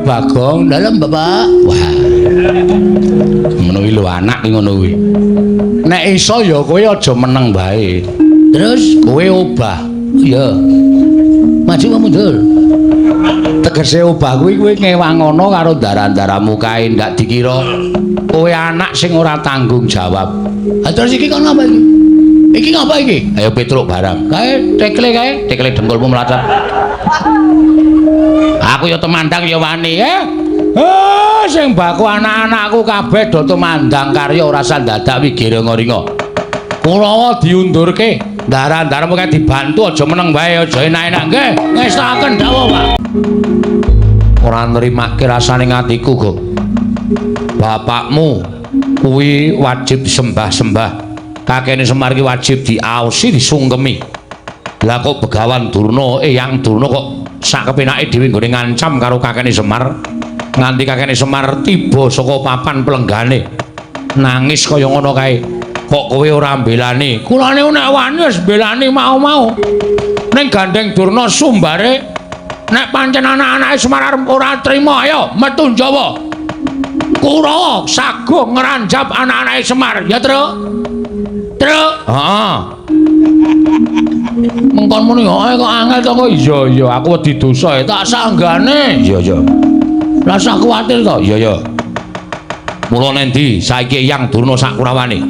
Bagong dalem Bapak. Wah. Ngono kuwi lho anak ki ngono kuwi. Nek iso ya kowe aja meneng wae. Terus kowe obah. Iya. Maju apa mundur? Tegese obah kuwi kowe ngewangono karo ndara-ndaramu kae ndak dikira kowe anak sing ora tanggung jawab. Ha terus iki kon ngapa iki? Iki ngapa iki? Ayo Petruk barang. Kae tekle kae, tekle dengkulmu mlacat. Aku ya temandang ya wani, sing baku anak-anakku kabeh do tumandang karya ora sandadak wigiringa-ringa. Kurawa diundurke, ndara-ndaramu kae dibantu aja meneng wae, aja enak-enak nggih. Ngestaken dawuh, Pak. Ora nrimake rasane atiku, Gong. Bapakmu kuwi wajib disembah-sembah. Kakene Semar ki wajib diaosi, disungkemi. Lah kok Begawan Durna, Eyang Durna kok sak kepenake dhewe nggone ngancam karo kakene Semar. Nganti kakene Semar tiba saka papan pelenggane. Nangis kaya ngono kae. Kok kowe ora mbelani? Kula niku nek wani wis mbelani mau-mau. Ning gandeng Durna sumbare nek pancen anak-anake Semar arep ora trima, ayo metu Jawa. Kurawa saguh ngranjap anak-anake Semar, ya, Truk. Truk. Heeh. Mengkon muni kok angel to kok. Iya, iya, aku wedi dosa tak sanggane. Iya, iya. Rasa kuwatir to. Iya, iya. Mula nendi saiki Eyang Durna sak kurawane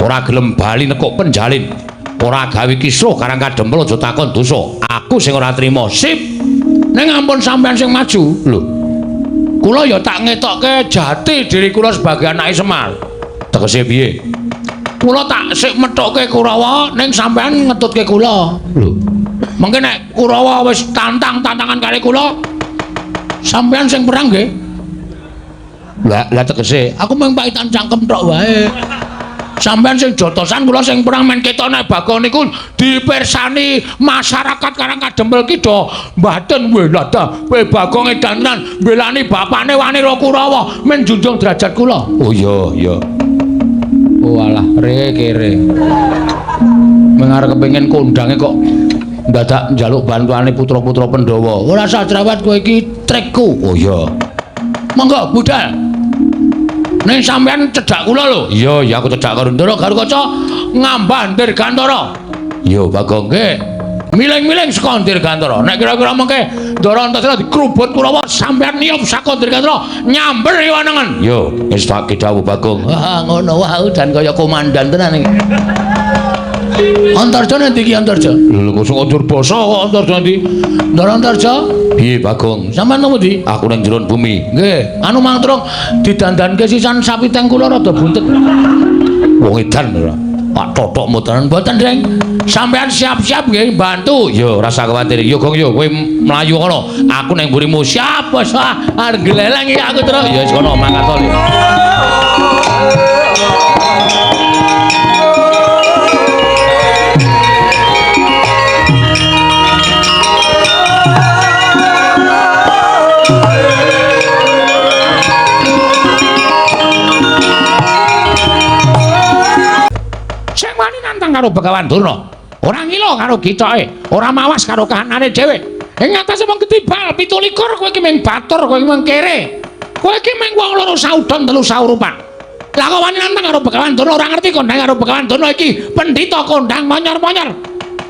ora gelem bali nekuk penjalin, ora gawe kisruh karang kadempel aja takon dosa. Aku sing ora trima. Sip. Ning ampun sampean sing maju. Lho. Kula ya tak ngetokke jati diri kula sebagai anake Semar. Tegese piye? Kula tak sik methukke Kurawa ning sampean ngetutke kula. Lho. Mengke nek Kurawa wis tantang-tantangan kali kula, sampean sing perang nggih. Lah, lah tegese aku mung paitan cangkem tok wae. Sampean sing jotosan kula sing perang men ketok nek Bagong niku dipirsani masyarakat Karang Kadempel ki do mbaten weh lah ta kowe Bagong edan tenan mbelani bapakne wani ro Kurawa men junjung derajat kula. Oh iya iya. Oh alah re kere. Mengarep kepengin kondange kok ndadak njaluk bantuane putra-putra Pandhawa. Ora usah cerewet kowe iki trikku. Oh iya. Monggo budal. Ning sampean cedhak kula lho. Iya, ya aku cedhak karo Ndara Garukaca ngambah Dirgantara. Iya, Bagong nggih. Miling-miling saka Dirgantara. Nek kira-kira mengke Ndara Antasena dikrubut Kurawa sampean niyup saka Dirgantara nyamber iwanengen. Iya, wis tak kidhawuh Bagong. Wah, ngono wae dan kaya komandan tenan iki. Antarja nanti iki Antarja. Lho kok saka Durbasa kok Antarja nanti. Ndara Antarja? Piye Bagong? Sampeyan nang ndi? Aku nang jero bumi. Nggih, anu mangtrung didandanke sisan sapi teng kula rada buntet. Wong edan ora. Pak totok mboten mboten, Deng. Sampeyan siap-siap nggih bantu. Yo ora usah kuwatir. Yo Gong yo kowe mlayu kono. Aku nang mburimu. Siap, Bos. Ah, arep gleleng iki aku terus. Ya wis kono mangkat to. Karo Begawan Durna, ora ngila karo gitoke, ora mawas karo kahanane dhewe. Ing atase wong ketibal 27 kowe iki mung batur, kowe iki mung kere. Kowe iki mung wong loro saudon telu saurupan. Lah kok wani nantang karo Begawan Durna, ora ngerti kondang karo Begawan Durna iki pendhita kondang monyor-monyor.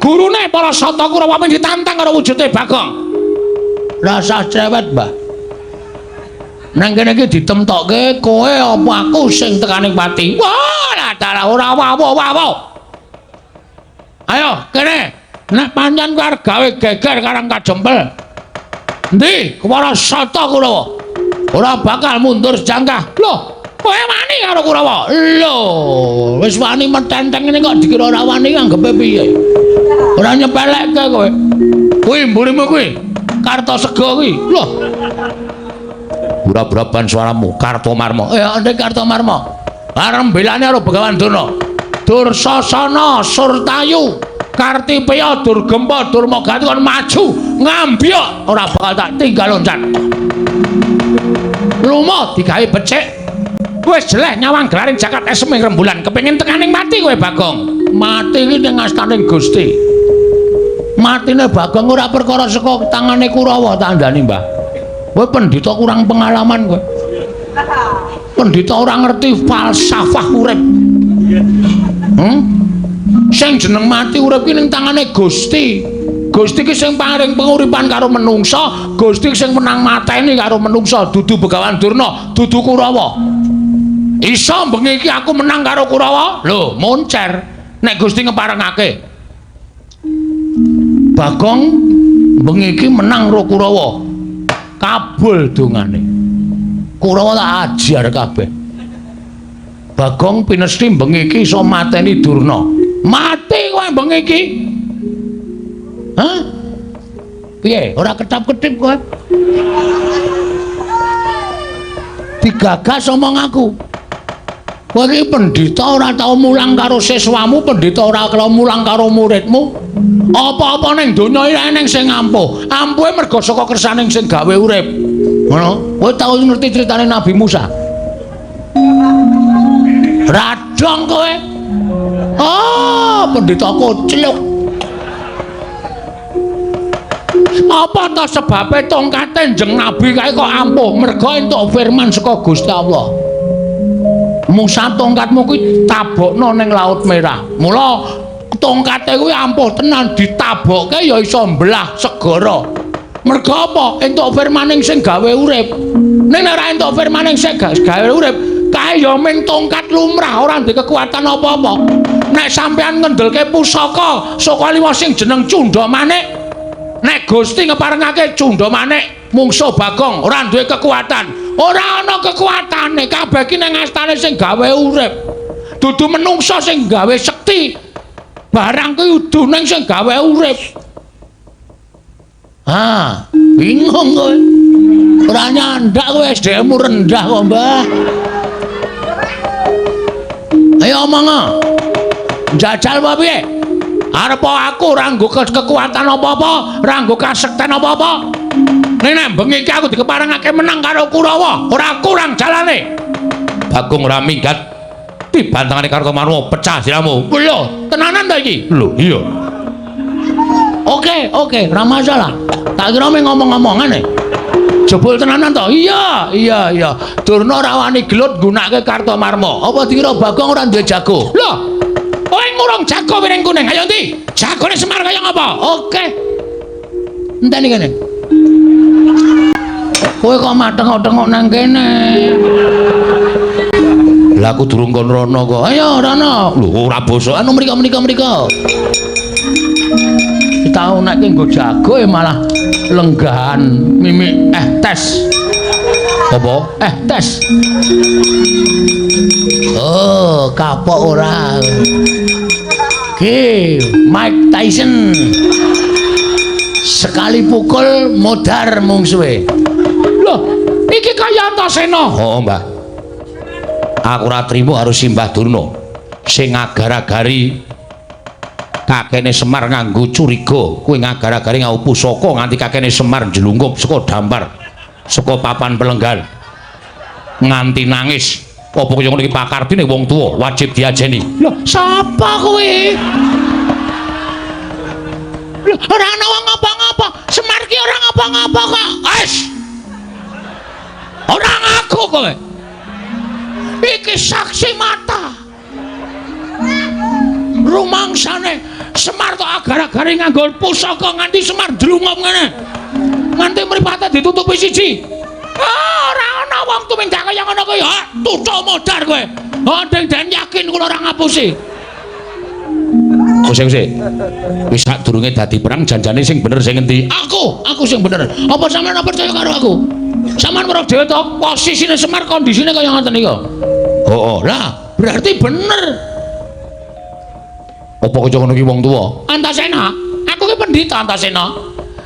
Gurune para Sata Kurawa mung ditantang karo wujude Bagong. Rasah cerewet, Mbah. Nang kene iki ditemtokke kowe apa aku sing tekaning pati. Wah, lah dalah ora wawo-wawo. Ayo kene, nek pancen kowe arep gawe geger Karang Kadempel. Endi Kepara Sata Kurawa? Ora bakal mundur sejangkah. Loh, kowe wani karo Kurawa? Lho, wis wani metenteng ngene kok dikira ora wani anggepe piye? Ora nyepelekke kowe. Kuwi mburimu kuwi. Kartosega kuwi. Loh. Ora-buraban suaramu, Kartomarma. Ya, ndek Kartomarma. Arep mbelani karo Begawan Durna. Dursasana Surtayu Kartipeya Durgempa Durmagati kon maju ngambyok ora bakal tak tinggal loncat. Lumo digawe becik wis jeleh nyawang gelaring jagat esem ing rembulan kepengin tekaning mati kowe Bagong. Mati iki ning astaning Gusti. Matine Bagong ora perkara saka tangane Kurawa tak andani, Mbah. Kowe pendhita kurang pengalaman kowe. Pendhita ora ngerti falsafah urip. Sing jeneng mati urip ki ning tangane Gusti. Gusti ki sing paring penguripan karo menungsa, Gusti sing menang mateni karo menungsa, dudu Begawan Durna, dudu Kurawa. Iso bengi iki aku menang karo Kurawa? Lho, moncer nek Gusti ngeparengake. Bagong bengi iki menang karo Kurawa. Kabul dongane. Kurawa tak ajar kabeh. Bagong pinesti bengi iki iso mateni Durna. Mati kowe bengi iki. Hah? Piye? Ora ketap-ketip kowe. Digagas omong aku. Kowe iki pendhita ora tau mulang karo siswamu, pendhita ora tau mulang karo muridmu. Apa-apa ning donya iki eneng sing ampuh. Ampuhe mergo saka kersaning sing gawe urip. Ngono. Kowe tau ngerti critane Nabi Musa? Radong kowe. Ah, pendhita kocluk. Apa ta sebabe tongkate Kanjeng Nabi kae kok ampuh? Mergo entuk firman saka Gusti Allah. Musa tongkatmu kuwi tabokno ning Laut Merah. Mula tongkate kuwi ampuh tenan, ditabokke ya iso mbelah segara. Mergo apa? Entuk firmaning sing gawe urip. Ning nek ora entuk firmaning sing gawe urip, kae ya ming tongkat lumrah, ora ndek kekuatan apa-apa. Nek sampean ngendelke pusaka saka liwa sing jeneng Cundha Manik, nek Gusti ngeparengake Cundha Manik Mungsuh Bagong ora duwe kekuatan. Ora ana kekuatane, kabeh ki nang astane sing gawe urip. Dudu menungsa sing gawe sekti. Barang kuwi udu ning sing gawe urip. Ah, bingung kowe. Ora nyandak kowe, SDM-mu rendah kok, Mbah. Ayo omong. Njajal apa piye? Arep aku ora nggo kekuatan apa-apa, ora nggo kasekten apa-apa. Ning nek bengi iki aku dikeparengake menang karo Kurawa, ora kurang jalane. Bagong ora minggat. Dibantangane Kartomarma pecah siramu. Lho, tenanan ta iki? Lho, iya. Oke, oke, ora masalah. Tak kira mung ngomong-ngomongan e. Jebul tenanan to? Iya, iya, iya. Durna ora wani gelut nggunakake Kartomarma. Apa dikira Bagong ora duwe jago? Lho, kowe ngurung jago piring kuning. Ayo ndi? Jagone Semar kaya ngapa? Oke. Enteni kene. Kowe kok mateng-tengok nang kene. Lah aku durung kon rono kok. Ayo rono. Lho ora bosok. Anu mriko mriko mriko. Tau nek nggo jago ya malah lenggahan mimik tes. Apa? Tes. Oh, kapok ora. Ki, Mike Tyson. Sekali pukul modar mungsuhe. Loh, iki kaya Antasena. Oh, Mbah. Aku ora trimo karo Simbah Durna sing ngagar-agari kakene Semar nganggo curiga. Kuwi ngagar-agari nganggo pusaka nganti kakene Semar njlungkup saka dampar, saka papan pelenggan. Nganti nangis. Apa kaya ngono iki pakardine wong tuwa wajib diajeni. Loh, sapa kuwi? Loh, ora ana wong ngapa-ngapa. Semar ki ora ngapa-ngapa kok. Wis. Ora ngaku kowe. Iki saksi mata. Rumangsane Semar tok agar-agare nganggo pusaka nganti Semar ndlungup ngene. Nganti mripate ditutupi siji. Ah, ora ana wong tumindak kaya ngono kuwi. Ha, tutuk modar kowe. Ha, deng-deng yakin kula ora ngapusi. Sik. Wis sadurunge dadi perang janjane sing bener sing endi? Aku sing bener. Apa sampeyan ora percaya karo aku? Sampeyan weruh dhewe to posisine Semar kondisine kaya ngoten niku. Heeh. Lah, berarti bener. Apa kaya ngono ki wong tuwa? Antasena, aku ki pendhita Antasena.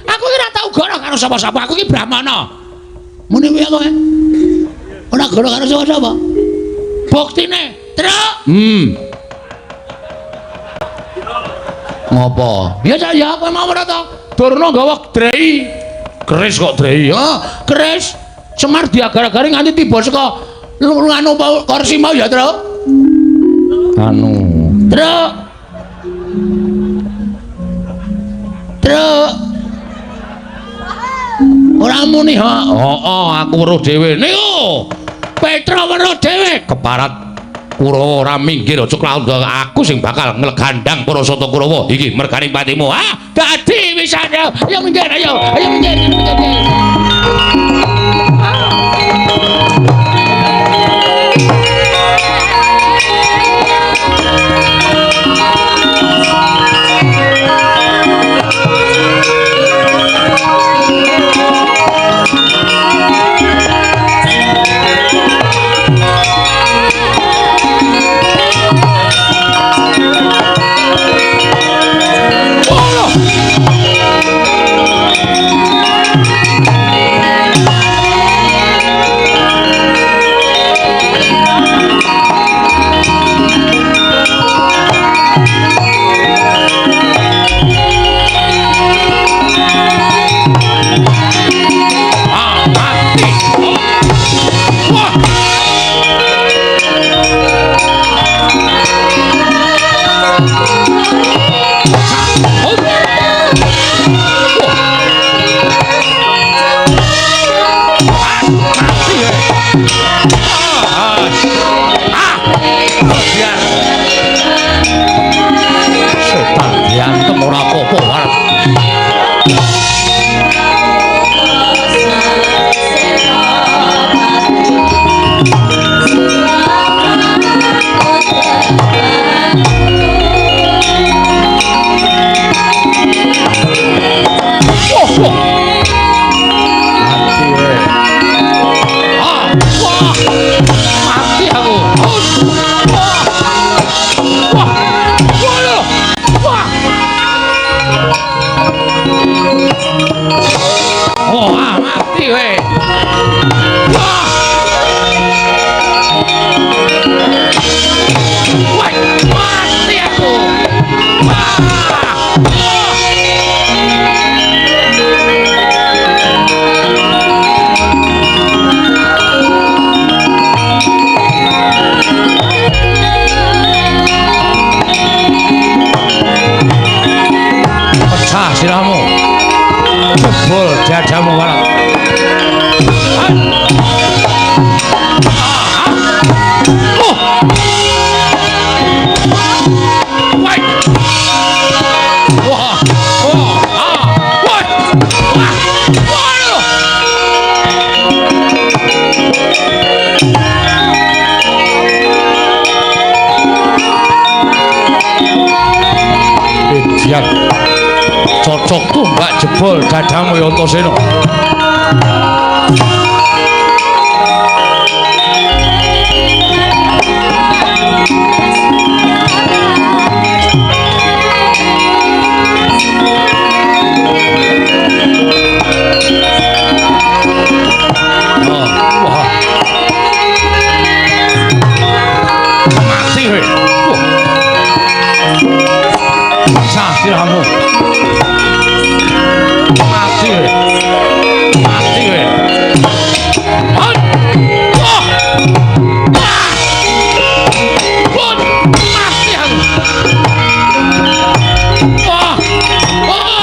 Aku ki ora tau goro karo sapa-sapa, aku ki brahmana. Muni piye kowe? Ora goro karo sapa-sapa. Buktine, Truk. Ngopo? Ya ya kowe mau ora to? Durna nggawa drei. Keris kok drei. Oh, keris. Semar diagar-agari nganti tiba saka anu kursi mau ya, Truk. Anu. Truk. Truk. Ora muni ha. Heeh, aku weruh dhewe. Niku. Petra weruh dhewe keparat Kurawa ora minggir aja klaut aku sing bakal nglegandang para sata Kurawa iki mergane patimu. Ah, dadi wisan. Ayo minggir, ayo. Ayo minggir, minggir. Oh! Sirahmu. Jebol dadamu walat. Oh. Wah. Wah. Wah. Wah. Wah. Wah. Edian. Cocok tumbak jebol dadamu ya Antasena. Oh, wah. Mati kowe. Sah sirahmu. Mati kowe. Mati kowe. Wah. Wah. Wah. Mati aku. Wah. Wah.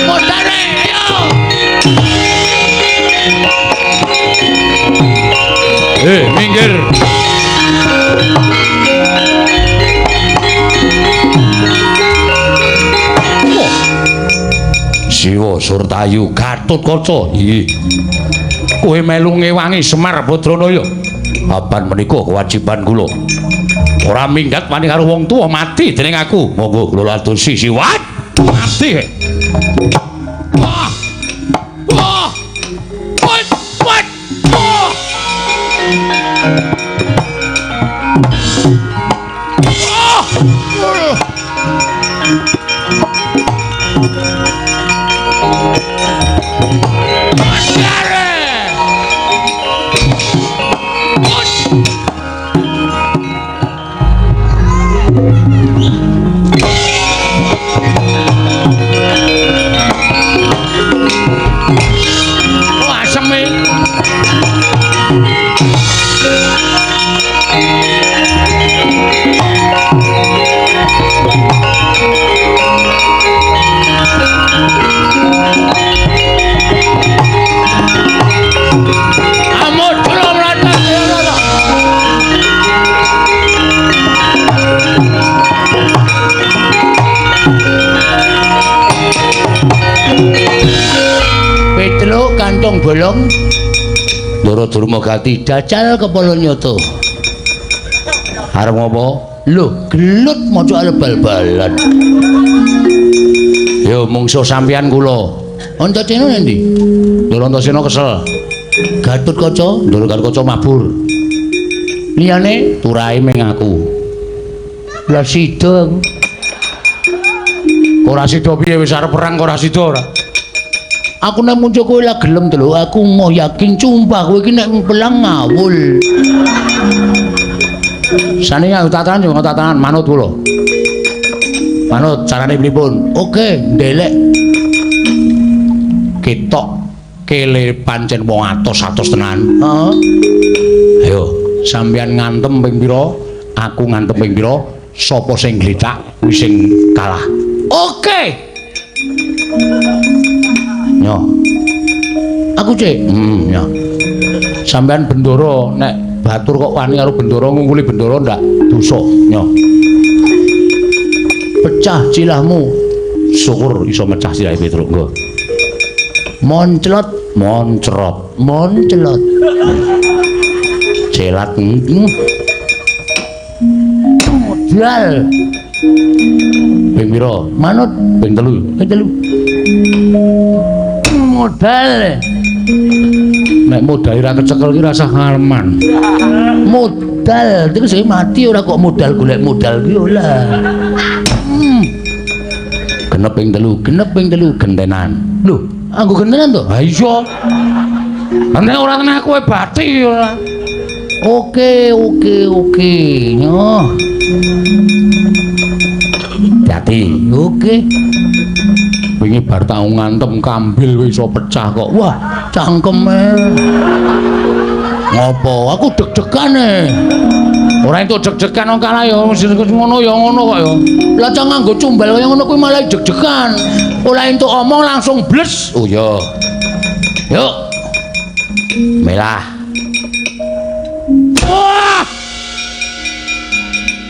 Modare, ayo. Minggir. Wah. Siwa Surtayu Gatotkaca. Nggih. Kowe melu ngewangi Semar Badranaya. Papan menika kewajiban kula. Ora minggat wani karo wong tuwa mati dening aku. Monggo kula adosi siwat. Mati. Wah. Wah. Wah. Wah. Wah. Wah, aseme. Amudra mlatat ya. Petruk kantong bolong. Ndara Durmagati jajal kepala nyoto. Arep ngopo? Lho, gelut maca arep bal-balan. Yo mungsuh sampeyan kula. Antasena endi? Ndara Antasena kesel. Gatotkaca, Ndara Gatotkaca mabur. Liyane turahe ming aku. Lah sida aku. Ora sida piye wis arep perang kok ora sida ora? Aku nek muncul kowe lah gelem to lho, aku mau yakin sumpah kowe iki nek pelang ngawul. Sane ya tatanan yo tatanan manut kula. Manut carane pripun? Oke, ndelek. Ketok kele pancen wong atos-atos tenan. Heeh. Ayo, sampeyan ngantem ping pira? Aku ngantem ping pira? Sapa sing gletak kuwi sing kalah. Oke. Yo. Aku cek. Ya. Sampeyan bendoro nek batur kok wani karo bendoro ngungkuli bendoro ndak dosa. Yo. Pecah cilahmu. Syukur iso mecah silahe Petruk nggo. Monclot, moncrot, monclot. Celat. Modal. Ping pira? Manut ping 3. Ping 3. Modal. Nek modal ora kecekel ki rasah ngaleman. Modal terus saya mati ora kok modal golek modal ki ora. Genep ping 3, genep ping 3 gentenan. Lho, anggo gentenan to? Ha iya. Nek ora tenan kowe bathi ora. Oke, oke, oke. Nyoh. Hati. Oke. Wingi bar tau ngantem kambil wis iso pecah kok. Wah, cangkeme. Ngopo? Aku deg-degan e. Ora entuk deg-degan kok kalah ya ngono ya ngono kok ya. Lah cah nganggo cumbal kaya ngono kuwi malah deg-degan. Ora entuk omong langsung bles. Oh iya. Yuk. Melah. Wah!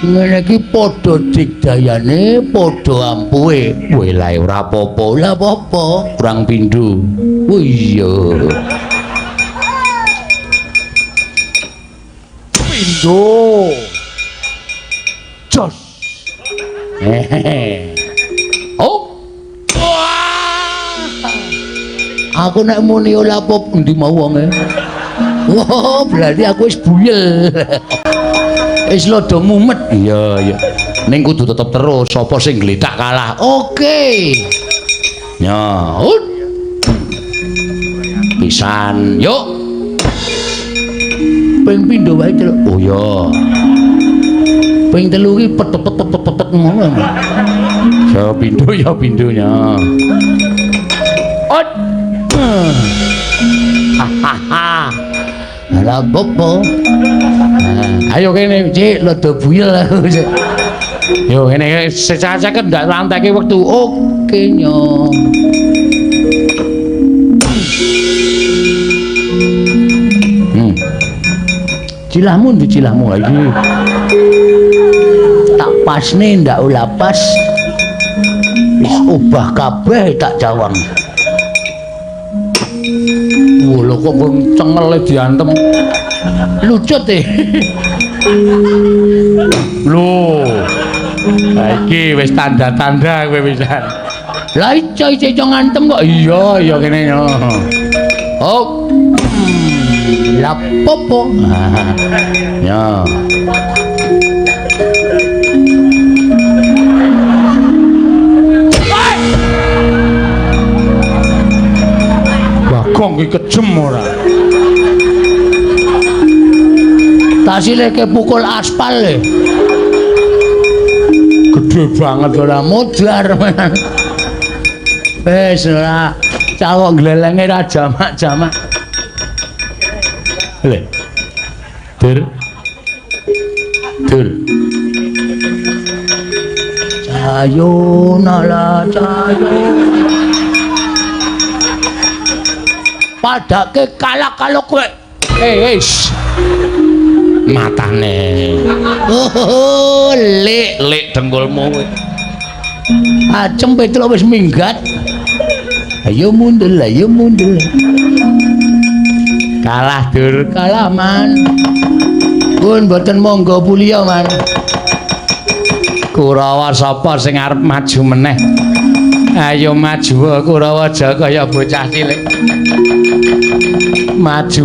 Ngene iki padha digdayane, padha ampuhe. Weh lah ora apa-apa. Ora apa-apa. Kurang pindho. Oh iya. Pindho. Jos. Hehehe. Oh. Wah. Aku nek muni ora apa endi mau wonge. Wah, berarti aku wis buyel. Wis lodo mumet. Iya, iya. Ning kudu tetep terus, sapa sing gletak kalah. Oke. Ya, ut. Pisan, yuk. Ping pindho wae, Truk. Oh iya. Ping telu iki pet-pet-pet-pet ngono. Ya pindho ya pindhonya. Ut. Hahaha. Lah apa? Ayo kene, Cik, lodo buyel aku. Yo ngene secaceken ndak lanteke wektu. Oke nyo. Cilahmu ndi cilahmu iki? Tak pasne ndak ula pas. Wis obah kabeh tak cawang. Wah, lho kok cengele diantem. Lucut e. Lho. Lah iki wis tanda-tanda kowe pisan. Lah iso iso ngantem kok. Iya, iya kene yo. Oh. Lah popo. Ya. Bagong ki kejem ora. Tasile ke pukul aspal e. Gede banget ora modar. Wis ora cawok glelenge ra jamak-jamak. Le. Dur. Dur. Cayo nala cayo. Padake kalah kalau kowe. Eh, wis. Matane. Oh, lek lek dengkulmu kowe. Acem Petruk wis minggat. Ayo mundur, ayo mundur. Kalah dur, kalah man. Pun mboten monggo puliya man. Kurawa sapa sing arep maju meneh? Ayo maju Kurawa aja kaya bocah cilik. Maju.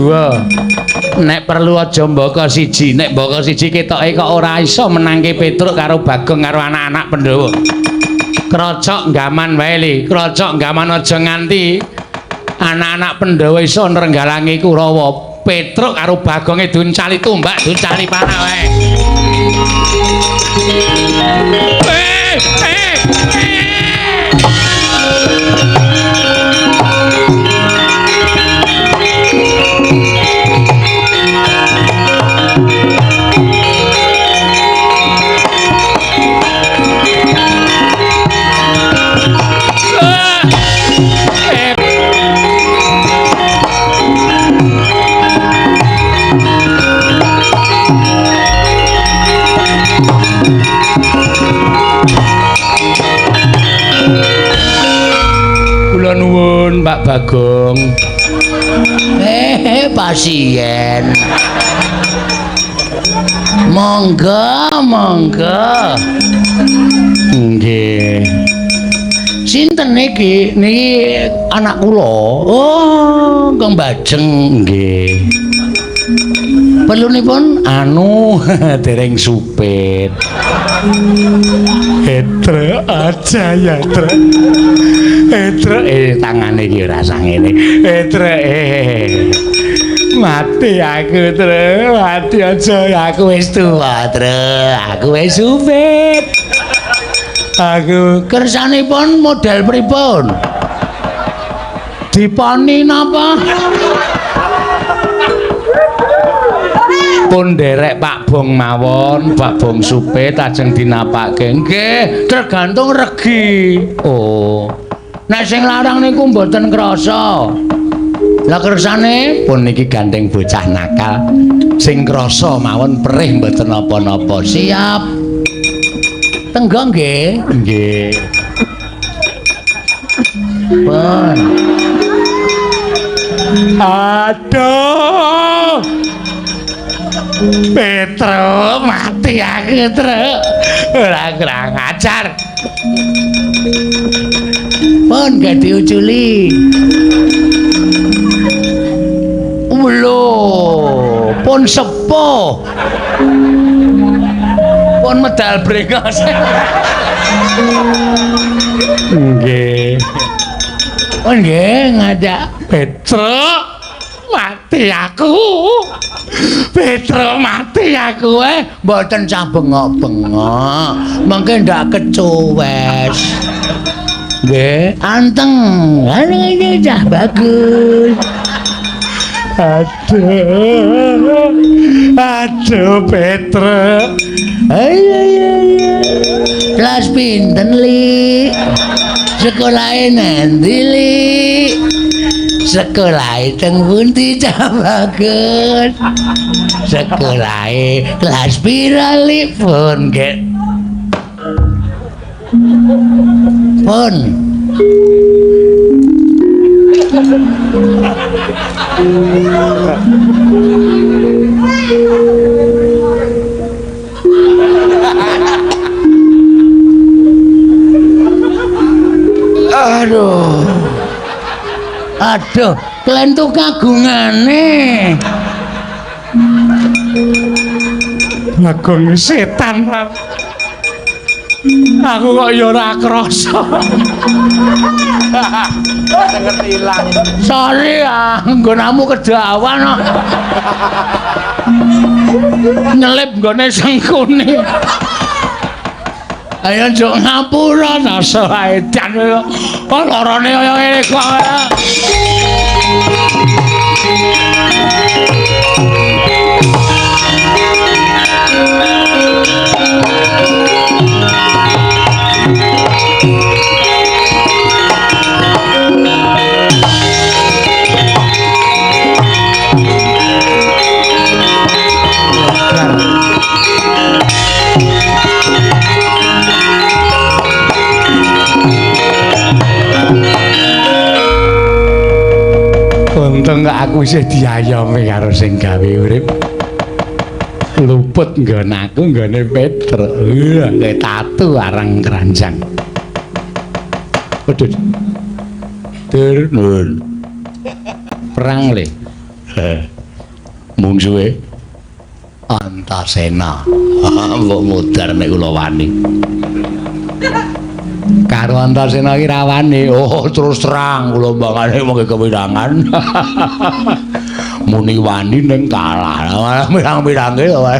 Nek perlu aja mbaka siji, nek mbaka siji ketoke kok ora iso menangke Petruk karo Bagong karo anak-anak Pandhawa. Krocok gaman wae li, krocok gaman aja nganti anak-anak Pandhawa iso nrenggalangi Kurawa. Petruk karo Bagonge duncali tumbak, duncali panah wae. Kula nuwun Pak Bagong. Pasien. Monggo, monggo. Nggih. Sinten niki? Niki anak kula. Oh, Kang Bajeng. Nggih. Perlunipun anu dereng supit. Etre aja ya, Tre. Etre tangane iki ora sangene. Etre mati aku, Tre. Mati aja aku wis tuwa, Tre. Aku wis supit. Aku kersanipun model pripun? Diponi napa? Pun nderek Pak Bong mawon, Pak Bong Supit ajeng dinapake. Nggih, tergantung regi. Oh. Nek sing larang niku mboten krasa. Lah kersane pun niki gandeng bocah nakal. Sing krasa mawon perih mboten napa-napa. Siap. Tenggo nggih. Nggih. Pun. Aduh. Petro mati aku, Truk. Ora kurang ajar. Pun gak diuculi. Lho, pun sepuh. Pun medal brengos. Nggih. Oh nggih, ngajak Petro mati aku. Petro mati aku. Mboten cah bengok-bengok. Mengke ndak kecuwes. Nggih, anteng. Ini cah bagus. Aduh. Aduh Petro. Ayo ayo ayo. Kelas pinten, Li? Sekolahe nanti, Li? Sekolahe teng pundi cah bagus? Sekolahe kelas pira, Li? Pun nggih. Pun. Aduh. Aduh, klentu kagungane. Bagong setan. Aku kok ya ora krasa. Ngerti ilang. Sorry ah, nggonamu kedawan kok. Nyelip nggone sengkune. Ayo njuk ngapura rasa edan kok. Oh lorone kaya ngene kok. Untung kok aku isih diayomi karo sing gawe urip. Luput nggon aku nggone Petro. Kayak tatu arang keranjang. Waduh. Dur nun. Perang le. Mungsuhe Antasena. Mbok mudar nek kula wani. Karo Antasena iki ra wani. Oh, terus terang kula mbangane mengke kewirangan. Muni wani ning kalah. Mirang-mirange lha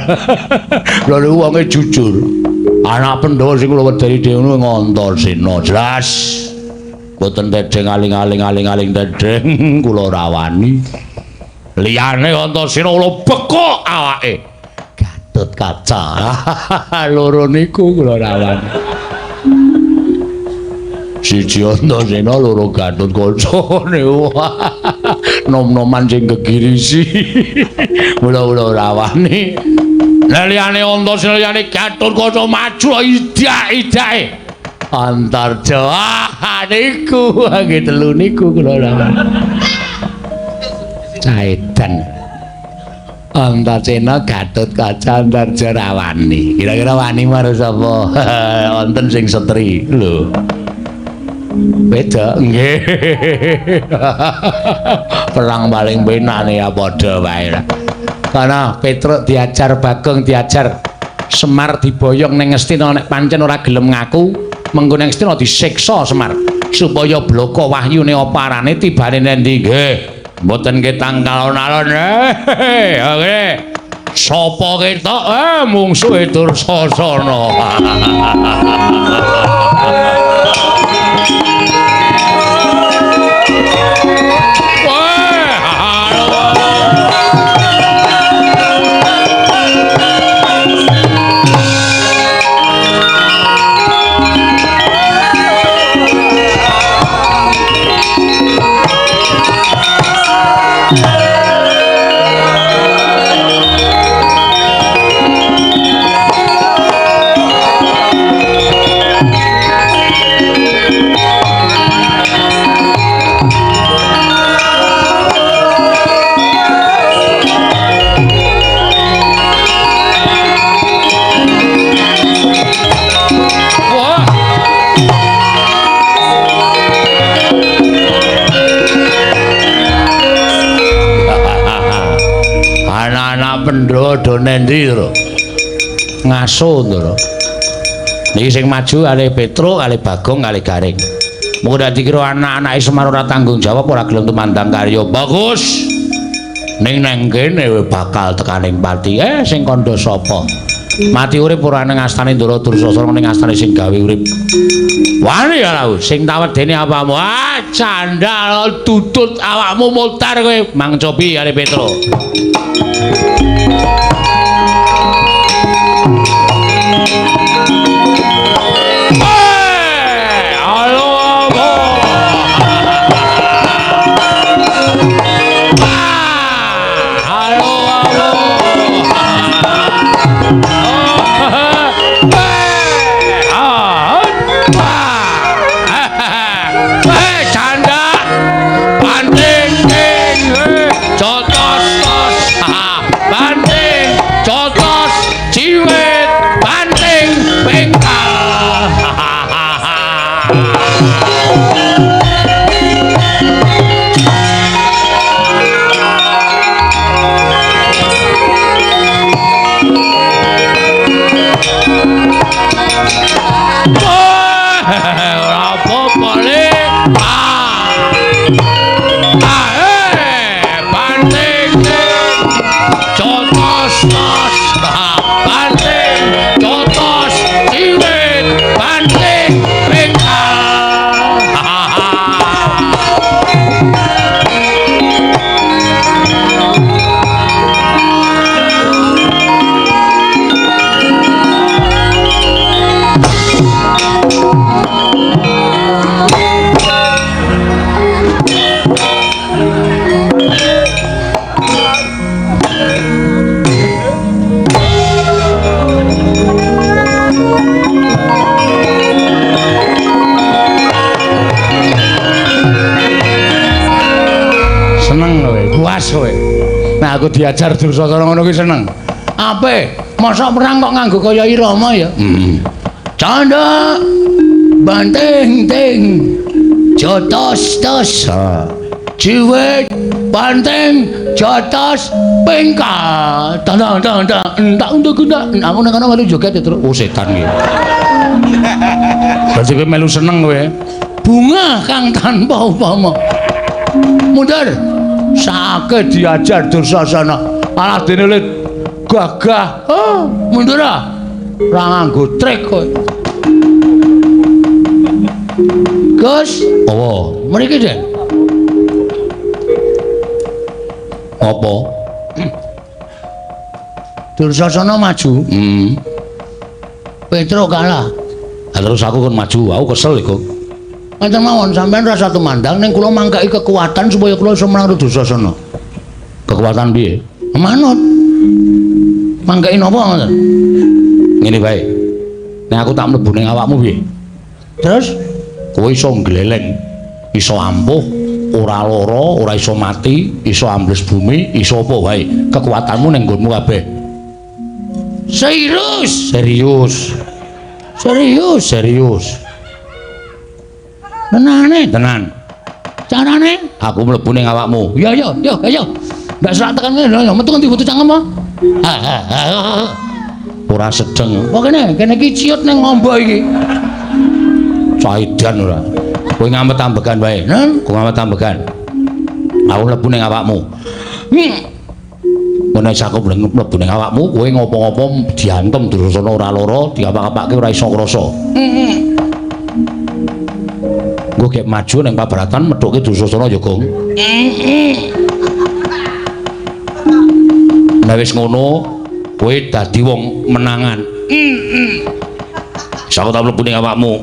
niku wonge jujur. Anak Pandhawa sing kula wedeni dhewe Antasena jelas. Mboten tedheng aling-aling aling-aling tedheng kula ora wani. Liyane Antasena kula bekok awake. Gatotkaca. Loro niku kula ora wani. Siji Antasena loro Gatotkaca niku. Nom-noman sing gegirisi. Mula-mula ora wani. Lah liyane Antasena liyane Gatotkaca maju idak-idake. Antarja niku nggih telu niku kula ora wani. Caedan. Antasena Gatotkaca Antarja ra wani. Kira-kira wani marang sapa? Wonten sing setri lho. Beda nggih. Perang paling penane ya padha wae lah. Kana Petruk diajar, Bagong diajar, Semar diboyong ning Ngastina nek pancen ora gelem ngaku, mengko ning Ngastina disiksa Semar supaya bloko wahyune apa arane tibane nendi nggih. Mboten ketang alon-alon. Oke. Sapa ketok mungsuhe Dursasana. Anak-anak Pandhawa do nendi, Tru? Ngaso, Ndara. Niki sing maju kalih Petruk, kalih Bagong, kalih Gareng. Mung ora dikira anak-anake Semar ora tanggung jawab, ora gelem tumandang karya. Bagus. Ning nang kene bakal tekaning pati. Sing kandha sapa? Mati urip ora nang astane Ndara Dursasana, ning astane sing gawe urip. Wani ya lho, sing tawedene apamu? Ah, candal tutut awakmu mutar kowe. Mang cobi karo Petro. Nah, aku diajar Dursasana ngono kuwi seneng. Ape? Mosok perang kok nganggo kaya irama ya? Heeh. Canda banting ting jotos tos. Jiwit banting jotos pengkal. Tandang tandang entak untuk entak. Aku nang kono melu joget ya, Truk. Oh, setan iki. Berarti kowe melu seneng kowe. Bunga kang tanpa upama. Mundur. Sakit diajar Dursasana. Alah dene le gagah. Oh, mundur ah. Ora nganggo trik kowe. Gus, apa? Mriki, Den. Apa? Dursasana maju. Petruk kalah. Lah terus aku kon maju, aku kesel iku. Ngeten mawon sampean rasa tumandang ning kula mangkeki kekuatan supaya kula iso menang Dursasana. Kekuatan piye? Manut. Mangkeki napa ngoten? Ngene wae. Nek aku tak mlebu ning awakmu piye? Terus kowe iso ngleleng, iso ampuh, ora lara, ora iso mati, iso ambles bumi, iso apa wae. Kekuatanmu ning nggonmu kabeh. Serius? Serius. Serius, serius. Tenane, tenan. Carane aku mlebu ning awakmu. Ya ya, yo ayo. Ndak serak tekan kene lho, metu ngendi butuh cangkem apa? Ora sedeng. Apa kene? Kene iki ciut ning ngombo iki. Caidan ora. Kowe ngamet ambegan wae. Kowe ngamet ambegan. Aku mlebu ning awakmu. Menawa aku mlebu ning awakmu, kowe ngopo-ngopo diantem Dursasana ora lara, diapak-apake ora iso ngrasa. Engko gek maju ning pabaratan methuke Dursasana ya, Gong. Nek wis ngono, kowe dadi wong menangan. Wis aku tak mlebu ning awakmu.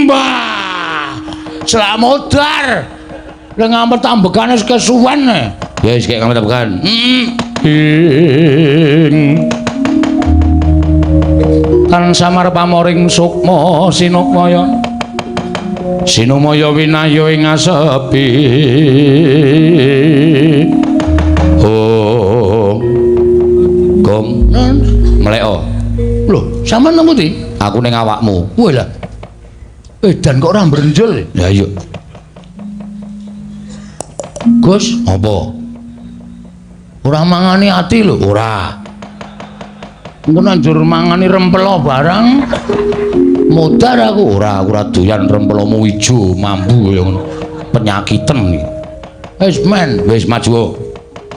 Mbah. Slamodar. Lha ngamet ambegane wis kesuwen. Ya wis gek ngamet ambegan. Tan samar pamoring sukma sinukmaya. Sinumaya winaya ing asepi. Oh. Gong, mleko. Lho, sampean nang pundi? Aku ning awakmu. Wah lah. Edan kok ora mbrenjel. Lah iya. Gus, apa? Ora mangani ati lho, ora. Engko njur mangani rempelo barang. Modar aku ora, aku ora doyan rempelomu ijo mambu kaya ngono. Penyakiten iki. Wis men, wis maju.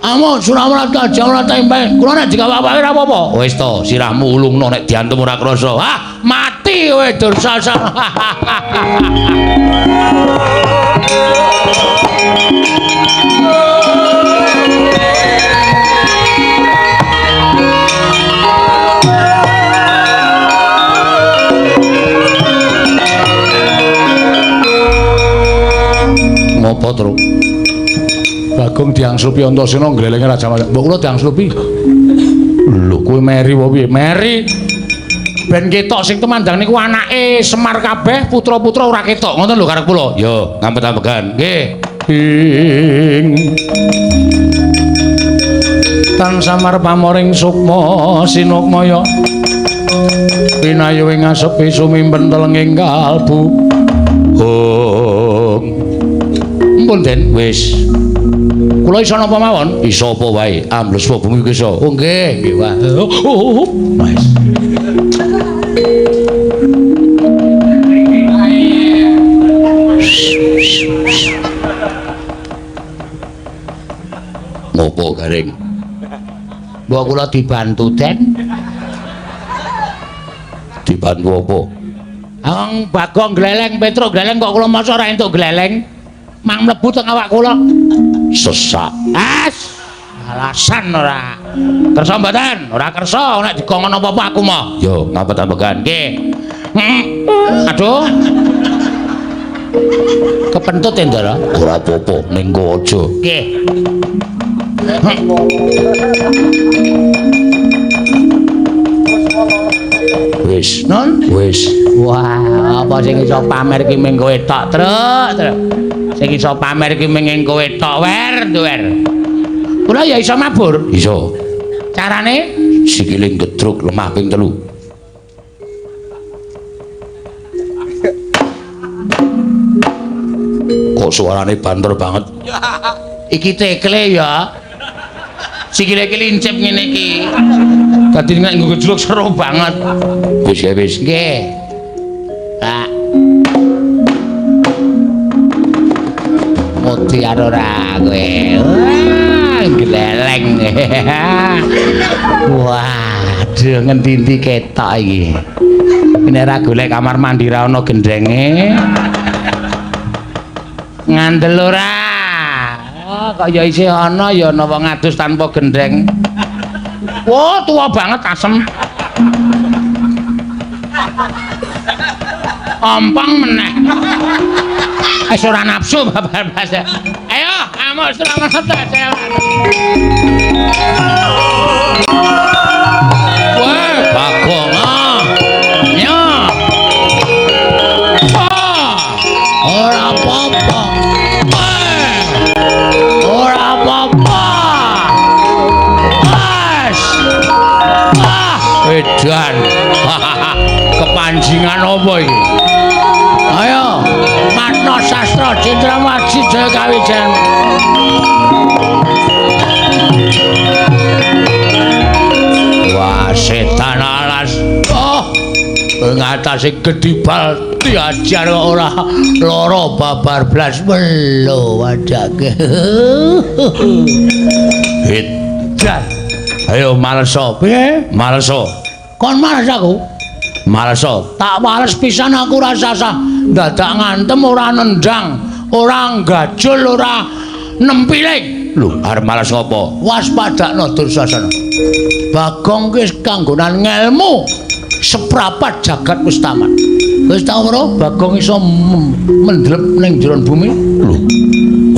Amo Surawrata Jawrata impen. Kula nek digawak-awake ora apa-apa. Wis to, sirahmu ulungno nek diantem ora krasa. Ah, mati kowe Dursasana. Ngopo, Truk? Bagong diangslupi Antasena nglelenge Raja Mas. Mbok kula diangslupi. Lho, kowe meri apa piye? Meri. Ben ketok sing tumandang niku anake Semar kabeh, putra-putra ora ketok. Ngoten lho karep kula. Yo, ngampet-ambegan. Nggih. Ing tan samar pamoring sukma sinukmaya. Pinayu ing asepi sumimpen telenging kalbu. Hong. Ampun Den, wis. Kula iso napa mawon? Iso apa wae? Ambles apa bumi iso. Oh nggih, nggih wae. Oh, wis. Ngopo garing? Mbok kula dibantu, Den. Dibantu apa? Ang Bagong gleleng, Petruk gleleng kok kula masa ora entuk gleleng. Mang mlebu teng awak kula. Sesak. As, alasan ora. Kersa mboten? Ora kersa nek dikongkon apa-apa aku mah. Yo, ngapet-ambegan. Nggih. Aduh. Kepentut ya, Ndara? Ora apa-apa, ning kowe aja. Nggih. Wis, non? Wis. Wah, apa sing iso pamer ki ming kowe tok, Truk, Truk. Sing iso pamer ki ming kowe tok, wer, wer. Kula ya iso mabur. Iso. Carane sikile gedruk lemah ping 3. Kok suarane banter banget. Iki tekle ya. Sikile iki lincip ngene iki. Dadi nek nggo gejluk seru banget. Wis ya wis. Nggih. Pak. Mudi ora kowe. Wah, gleleng. Waduh, ngendi-endi ketok iki. Nek ora golek kamar mandi ra ono gendenge. Ngandel ora. Oh, kok ya isih ana ya ana wong adus tanpa gendeng. Wah, tua banget asem. Ompong meneh. Wis ora nafsu babar blas. Ayo, amuk selamat. Wah, Bagong. Ya. Ora apa-apa. Ora apa-apa. Edan. Kepanjingan apa iki? Ayo, Matno Sastra Citra Waji Jaya Kawijayan. Wah, setan alas. Oh, ing atase gedhi bal diajar kok ora lara babar blas melo wadake. Edan. Ayo maleso. Piye? Maleso. Kon males aku? Maleso. Tak males pisan aku ora sasah. Dadak ngantem ora nendang, ora gajul, ora nempiling. Lho, arep males ngopo? Waspadakno Dursasana. Bagong ki kanggonan ngelmu seprapat jagat wis tamat. Wis tau ora Bagong iso mendlep ning jero bumi? Lho.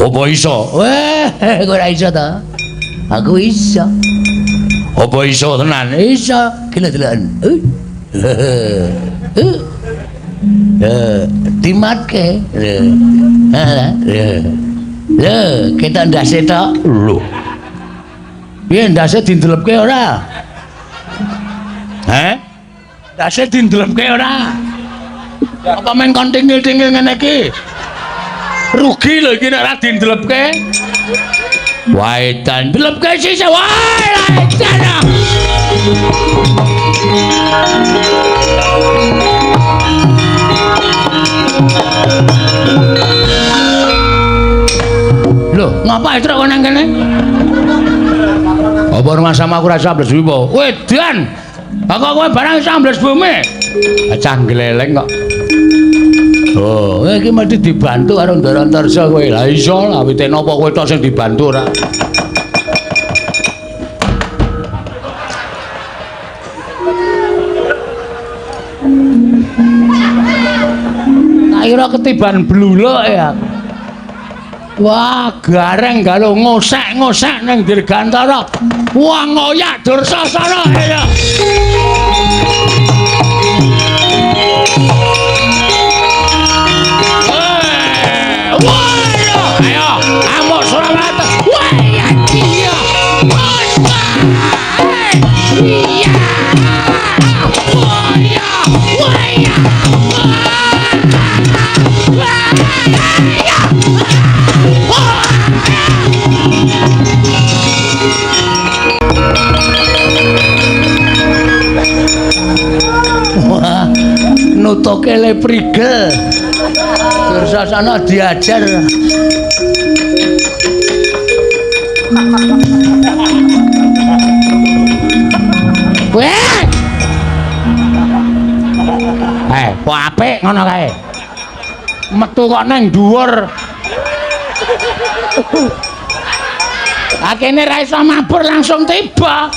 Apa iso? Weh, kowe ora iso ta? Aku iso. Apa iso tenan? Iso. Gila deloken. Dimatke. Lho, ketok ndase tok. Lho. Piye ndase dindelepke ora? Heh? Ndase dindelepke ora? Apa men kon tingil-tingil ngene iki? Rugi lho iki nek ora dindelepke. Waitan delep sisih. Wah, edan. Lho, ngapa truk kok nang kene? Apa rumah sama aku rasa ambles bumi apa? Wedan. Kok kowe barang iso ambles bumi? Cah gleleng kok. Oh, iki mesti dibantu karo Ndara Antarja kowe. Lah iso lah wite napa kowe tok sing dibantu ora? Tak kira ketiban bluluk ya. Wah, gareng galo ngosek-ngosek ning Dirgantara. Wah, ngoyak Dursasana ya. Wah, ayo, amuk Surawata. Wah, iya. Wah, iya. Wah, iya. Wah, iya. Wah, iya. Wah, nutuke le prigel. Dursasana diajar. Weh. Kok apik ngono kae. Metu kok nang dhuwur. Akene ra iso mabur langsung tiba.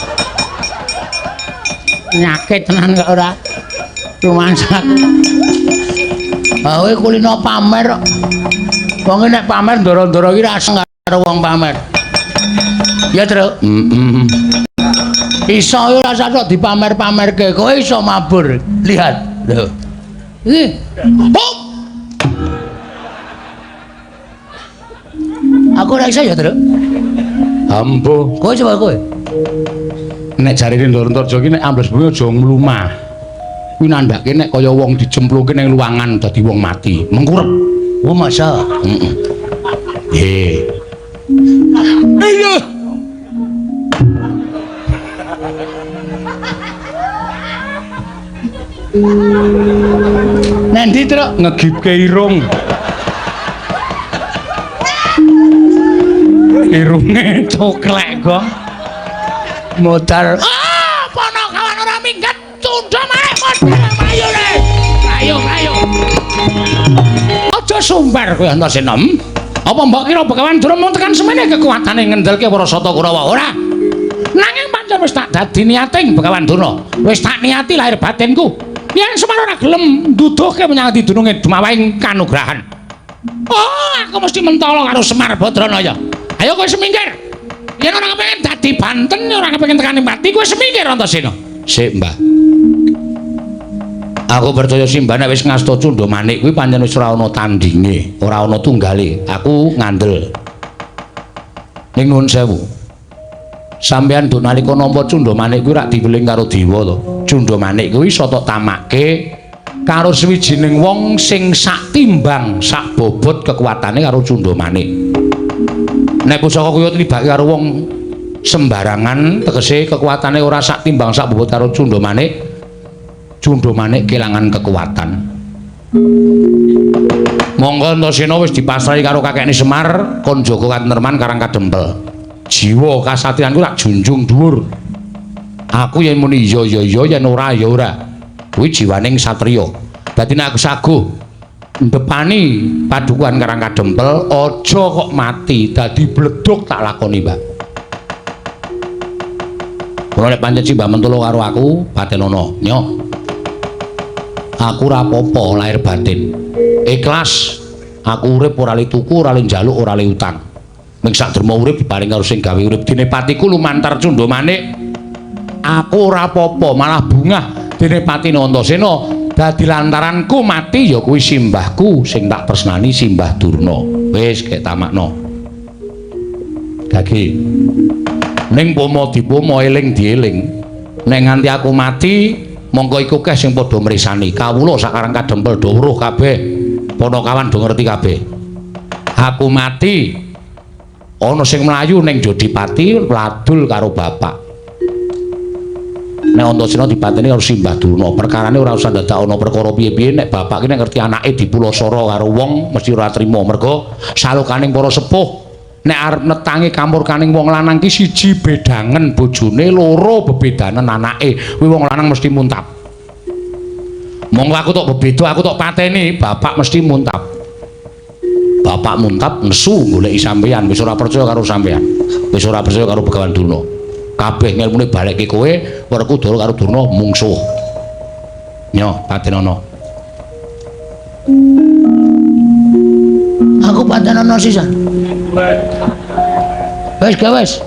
Nyakit tenan kok ora. Rumangsaku. Ah kowe kulino pamer kok. Wong nek pamer ndoro-ndoro iki ra karo wong pamer. Ya, Truk. Heeh. Iso ora usah tok dipamer-pamerke, kowe iso mabur. Lihat. Lho. Iki. Hop. Aku ora iso ya, Truk. Ampuh. Kowe coba kowe. Nek jarene Ndara Antarja iki nek ambles bumi aja mlumah. Kuwi nandhake nek kaya wong dicemplungke ning luangan dadi wong mati, mengkurep. Oh, masa? Heeh. Nggih. Iya. Nanti, Truk? Ngegipke irung. Irunge coklek kok. Modal. Ah, Ponokawan ora minggat, tunda maneh modal mayune. Ayo, ayo. Aja sumbar kowe Antasena. Apa mbok kira Begawan Durna mung tekan semene kekuatane ngendelke para Sata Kurawa ora? Nanging pancen wis tak dadi niating Begawan Durna. Wis tak niati lahir batinku. Yen Semar ora gelem nduduhke menyang dununge dumawaing kanugrahan. Oh, aku mesti mentolo karo Semar Badranaya. Ayo kowe semingkir. Yen ora kepengin dadi banten, ora kepengin tekani pati, kowe semingkir Antasena. Sik, Mbah. Aku percaya Simbah nek wis ngasta Cundha Manik kuwi pancen wis ora ana tandinge, ora ana tunggale. Aku ngandel. Ning nuwun sewu. Sampeyan do nalika nampa Cundha Manik kuwi rak diweling karo dewa to. Cundha Manik kuwi iso tok tamake karo sawijining wong sing sak timbang, sak bobot kekuatane karo Cundha Manik. Nek pusaka kuwi tribake karo wong sembarangan, tegese kekuatane ora sak timbang sak bobot karo Cundha Manik. Cundha Manik kelangan kekuatan. Monggo Antasena wis dipasrahi karo kakekne Semar kon jaga katentreman Karang Kadempel. Jiwa kasatriyanku tak junjung dhuwur. Aku yen muni iya ya iya, yen ora ya ora. Kuwi jiwaning satriya. Dadi nek aku saguh ndepani padukuhan Karang Kadempel, aja kok mati, dadi bledug tak lakoni, Mbak. Ora nek pancen Simbah mentolo karo aku, patenono. Nyo. Aku ora apa-apa lahir batin. Ikhlas. Aku urip ora le tuku, ora le njaluk, ora le utang. Ming sak derma urip diparing karo sing gawe urip. Dene patiku lumantar Cundha Manik. Aku ora apa-apa, malah bungah dene patine Antasena. Dadi lantaranku mati ya kuwi simbahku sing tak tresnani Simbah Durna. Wis gek tamakno. Gage. Ning pomo dipomo eling dieling. Nek nganti aku mati mongko iku keh sing padha mrisani. Kawula sakarang Kadempel do weruh kabeh. Ponokawan do ngerti kabeh. Aku mati Ana sing mlayu ning Jodipati ladul karo bapak. Nek Antasena dipateni karo Simbah Durna, perkarane ora usah dadak ana perkara piye-piye nek bapak ki nek ngerti anake dipulasara karo wong mesti ora trima mergo salokaning para sepuh nek arep netangi kamurkaning wong lanang ki siji bedangen bojone, loro bebedanen anake, kuwi wong lanang mesti muntap. Monggo aku tok bebeda, aku tok pateni, bapak mesti muntap. Bapak muntap nesu goleki sampeyan, wis ora percaya karo sampeyan. Wis ora percaya karo Begawan Durna. Kabeh ngelmune balekke kowe, Werkudara karo Durna mungsuh. Nyo, patenono. Aku patenono sisan. Wis gawe wis.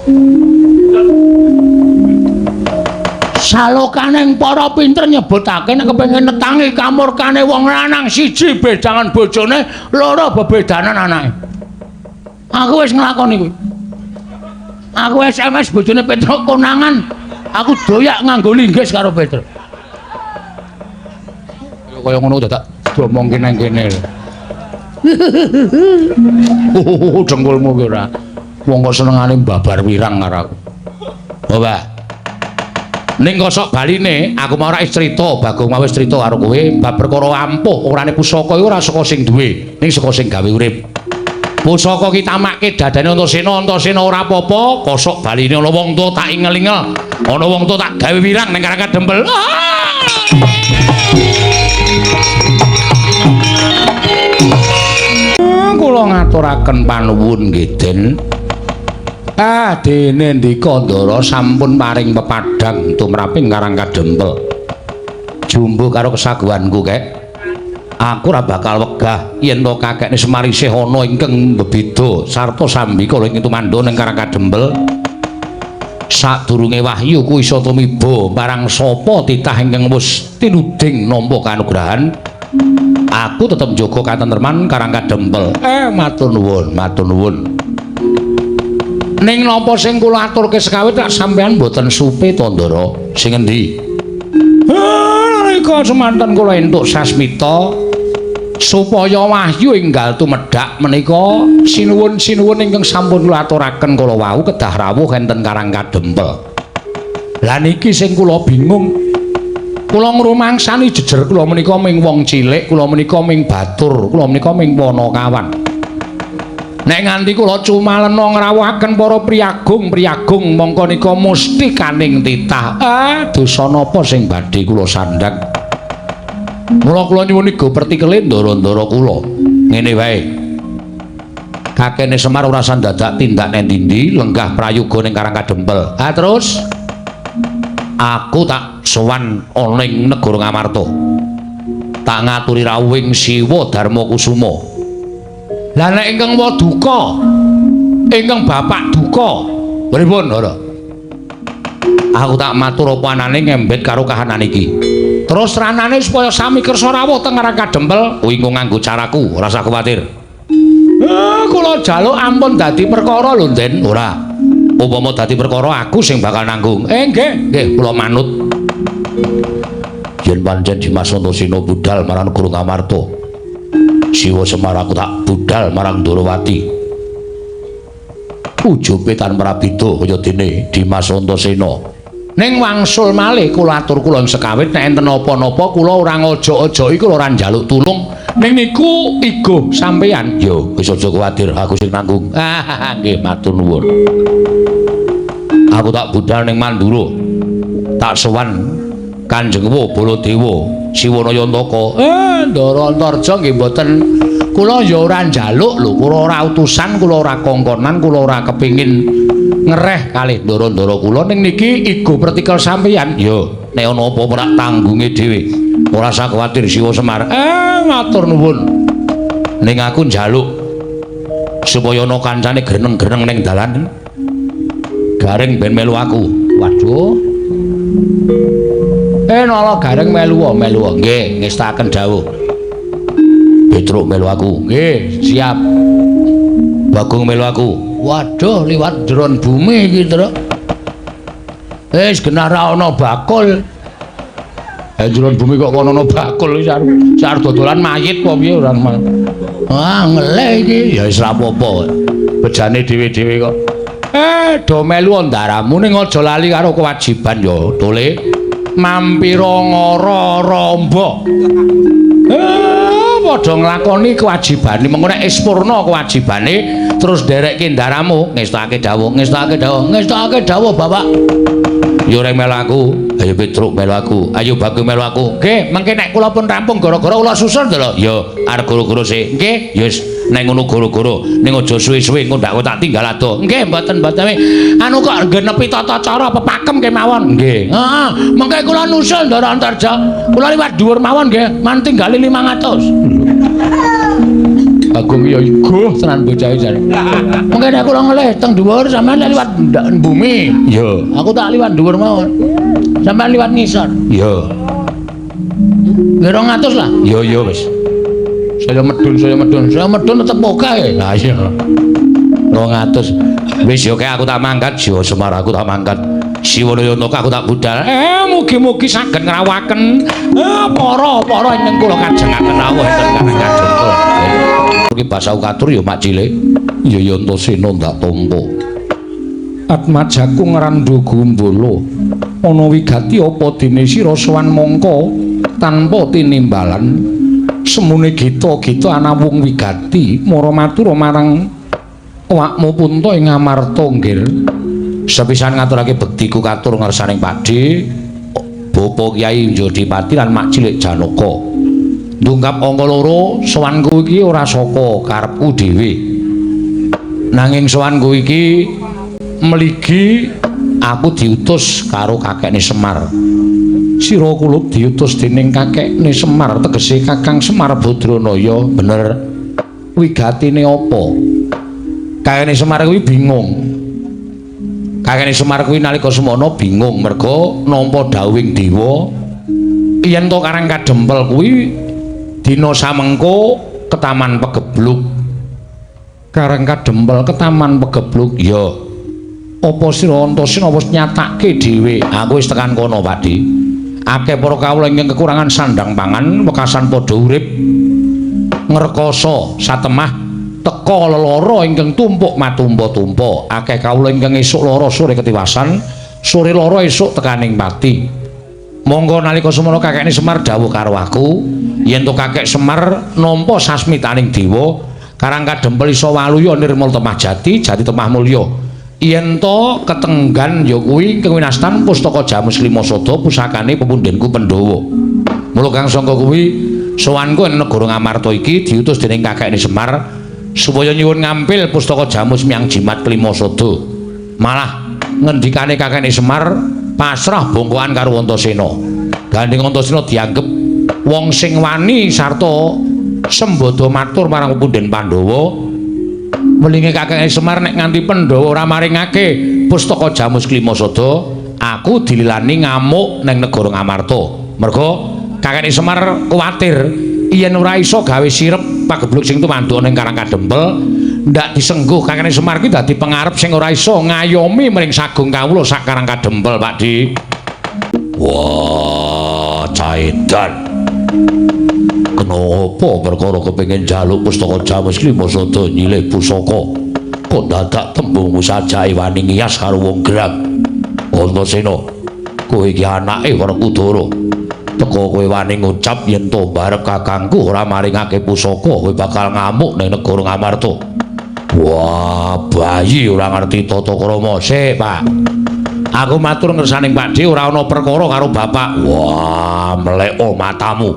Salokaning para pinter nyebutake nek kepengin netangi kamurkane wong lanang siji bedangan bojone, loro bebedanan anake. Aku wis nglakoni kuwi. Aku SMS bojone Petruk konangan, aku doyak nganggo linggis karo Petruk. Kaya ngono dadak diomongke nang kene. Dengkulmu ki ora. Wong kok senengane babar wirang karo aku. Oh, Mbah. Ning kosok baline aku mau ora wis crita, Bagong mau wis crita karo kowe bab perkara ampuh orane pusaka iku ora saka sing duwe, ning saka sing gawe urip. Pusaka ki tamakke dadane Antasena, Antasena ora apa-apa, kosok baline ana wong tuwa tak ingel-ingel, ana wong tuwa tak gawe wirang ning Karang Kadempel. Kula ngaturaken panuwun nggih, Den. Ah, dene ndika Ndara sampun paring pepadhang tumraping Karang Kadempel. Jumbuh karo kesaguhanku, Kek. Aku ora bakal wegah yen to kakekne Semar isih ana ingkang bebeda sarta sambikala ing tumandha ning Karang Kadempel. Sadurunge wahyu ku iso tumiba marang sapa titah ingkang wis tinuding nampa kanugrahan, aku tetep njaga katentreman Karang Kadempel. Matur nuwun, matur nuwun. Ning napa sing kula aturke sekawit tak sampeyan mboten supe to, Ndara? Sing endi? Nalika semanten kula entuk sasmita supaya wahyu enggal tumedhak menika sinuwun-sinuwun ingkang sampun kula aturaken kala wau kedah rawuh enten Karang Kadempel. Lah niki sing kula bingung. Kula ngrumangsani jejer kula menika ming wong cilik, kula menika ming batur, kula menika ming panakawan. Nek nganti kula cumalena ngrawuhaken para priyagung-priyagung mongko nika musti kaning titah. Dosa napa sing badhe kula sandhang? Mula kula nyuwun iga pertikele ndara-ndara kula. Ngene wae. Kakene Semar ora sandadak tindak nang ndi-ndi, lenggah prayoga ning Karang Kadempel. Ah terus aku tak sowan ana ing negara Ngamarta. Tak ngaturi rawuhing Siwa Darma Kusuma. Lah nek ingkang waduka, ingkang bapak duka, pripun ora? Aku tak matur apa anane ngembet karo kahanan iki. Terus ranane supaya sami kersa rawuh teng Karang Kadempel, kuwi engko nganggo caraku, ora usah kuwatir. Kula jaluk ampun dadi perkara lho, Den. Ora. Upama dadi perkara aku sing bakal nanggung. Nggih, nggih, kula manut. Yen pancen Dimas Antasena budal marang negara Ngamarta, Siwa Semar aku tak budal marang Ndorowati. Ujube tan prabida kaya dene Dimas Antasena. Ning wangsul malih kula atur kula sekawit nek enten napa-napa kula ora ngojok-ojoki, kula ora njaluk tulung. Ning niku igo sampeyan. Yo wis aja kuwatir, aku sing nanggung. Nggih, matur nuwun. Aku tak budal ning Mandura. Tak sowan Kanjeng Baladewa Siwana Yantaka. Ndara Antarja nggih mboten, kula ya ora njaluk lho, kula ora utusan, kula ora kongkonan, kula ora kepingin ngereh kalih ndara-ndara kula. Ning niki igo pertikel sampeyan. Yo, nek ana apa-apa rak tanggunge dhewe. Ora usah kuwatir Siwa Semar. Matur nuwun. Ning aku njaluk supaya ana kancane greneng-greneng ning dalan. Gareng ben melu aku. Waduh. Nala Gareng melu melu. Nggih, ngestaken dawuh. Petruk melu aku. Nggih, siap. Bagong melu aku. Waduh, liwat jeron bumi iki, Truk. Wis genah ra ana bakul. Jeron bumi kok kono ana bakul iki arep dodolan mayit apa piye ora. Ah, ngelih iki. Ya wis ra apa-apa. Bejane dhewe-dhewe kok. Do melu ndaramu ning aja lali karo kewajiban ya, Tole. Mampira ngara ramba. Padha nglakoni kewajibane, mengko nek wis purna kewajibane terus nderekke ndaramu, ngestake dawuh, ngestake dawuh, ngestake dawuh Bapak. Yo reng melu aku, ayo Petruk melu aku, ayo Bagong melu aku. Nggih, mengke nek kula pun rampung gara-gara kula susul lho. Ya, arep goro-goro sik. Nggih, ya wis nek ngono goro-goro, ning aja suwe-suwe engko ndak tak tinggal adoh. Nggih, mboten-mboten. Anu kok genepi tata cara pepakem kemawon. Nggih. Heeh, mengke kula nusul Ndara Antarja. Kula liwat dhuwur mawon nggih, man tinggali 500. Bagong ya iguh tenan bocah jane. Mengke nek kula ngelih teng dhuwur sampean liwat bumi. Iya. Aku tak liwat dhuwur mawon. Sampean liwat ngisor. Iya. Nggih 200 lah. Iya iya wis. Saya medun, saya medun, saya medun tetep oke. Lah iya. 200. Wis yo aku tak mangkat, Jiwa Semar aku tak mangkat. Siwanayana aku tak budal. Mugi-mugi saged ngrawaken para-para ingkang kula kajengaken rawuh enten Karang Kadempel. Iki basa katur ya Mak Cilik. Ya ya Antasena ndak tampa. Atmajaku ngrandha gumbala. Ana wigati apa dene sira sowan mangka tanpa tinimbalan. Semune gita-gita anawung wigati mara matura marang awakmu punta ing Amarta nggir. Sepisan ngaturake bektiku katur ngersaning Pakdhe, Bapak Kyai Jodipati lan Mak Cilik Janaka. Ndungkap angka loro, sowanku iki ora saka karepku dhewe. Nanging sowanku iki mligi aku diutus karo kakekne Semar. Sira kulup diutus dening kakekne Semar, tegese Kakang Semar Badranaya. Bener. Wigatine apa? Kakekne Semar kuwi bingung. Kakekne Semar kuwi nalika semono bingung merga nampa dawuhing dewa yen to Karang Kadempel kuwi dina samengko ketaman pegebluk. Karang Kadempel ketaman pegebluk ya. Apa sira Antasena wis nyatake dhewe? Aku wis tekan kono, Pakdhe. Akeh para kawula ingkang kekurangan sandang pangan, wekasan padha urip ngrekoso satemah teka lelara ingkang tumpuk matumpa-tumpa. Akeh kawula ingkang esuk lara sore ketiwasan, sore lara esuk tekaning pati. Monggo nalika semono kakekne Semar dawuh karo aku, yen to kakek Semar nampa sasmitaning dewa, Karang Kadempel iso waluya nirmal temah jati, jati temah mulya. Yen to ketenggan ya kuwi kewinastan pustaka Jamus Lima Sada pusakane pepundhenku Pandhawa. Mula kang sangka kuwi sowanku ing negara Ngamarta iki diutus dening kakekne Semar supaya nyuwun ngampil pustaka Jamus Miang Jimat Kelima Sada. Malah ngendikane kakekne Semar pasrah bongkoan karo Antasena. Gandeng Antasena dianggep wong sing wani sarta sembada matur marang pepundhen Pandhawa. Welinge kakekne Semar nek nganti Pandhawa ora maringake pustaka Jamus Kelima Sada, aku dililani ngamuk ning negara Ngamarta. Merga kakekne Semar kuwatir yen ora iso gawe sirep pagebluk sing tumanduk ning Karang Kadempel, ndak disengguh kakekne Semar kuwi dadi pengarep sing ora iso ngayomi mring sagung kawula sak Karang Kadempel, Pakdhe. Wah, caedan. Kenapa perkara kepengin njaluk pustaka Jamus Kelima Sada nyilih pusaka kok dadak tembungmu sajake wani ngiyas karo wong gerang? Antasena, kowe iki anake Werkudara. Teka kowe wani ngucap yen to barep kakangku ora maringake pusaka, kowe bakal ngamuk ning negara Ngamarta. Wah, bayi ora ngerti tata krama. Sik, Pak. Aku matur ngersaning Pakdhe ora ana perkara karo bapak. Wah, mleko matamu.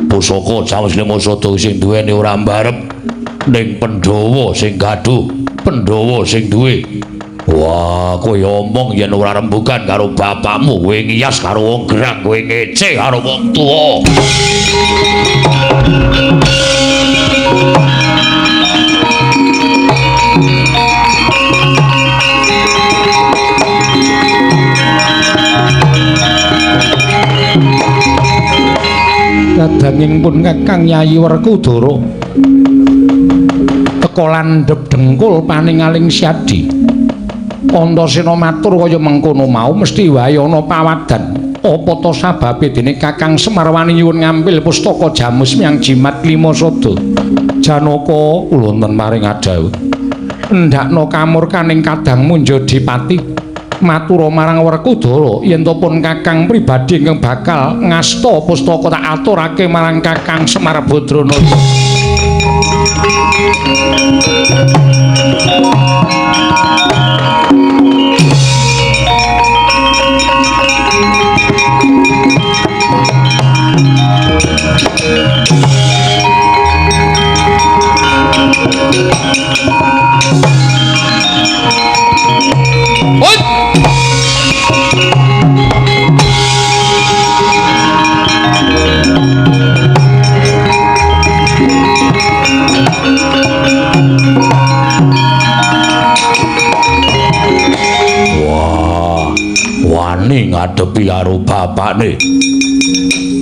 Pusaka Jamus Lima Sada sing duweni ora mbarep ning Pandhawa sing gaduh, Pandhawa sing duwe. Wah, kowe omong yen ora rembugan karo bapakmu, kowe ngiyas karo wong gerang, kowe ngece karo wong tuwa. Kadanging pun Kakang Yayi Werkudara teka landhep dengkul paningaling Syadi. Antasena matur kaya mengkono mau mesti wae ana pawadan. Apa ta sababe dene Kakang Semar wani nyuwun ngampil pustaka Jamus Miang Jimat Lima Sada? Janaka kula wonten maring adhawuh. Endhakna kamurkaning kadangmu Njodipati. Matura marang Werkudara yen to pun kakang pribadi ingkang bakal ngasta pustaka tak aturake marang Kakang Semar Badranaya. Wah, wani ngadepi karo bapakne.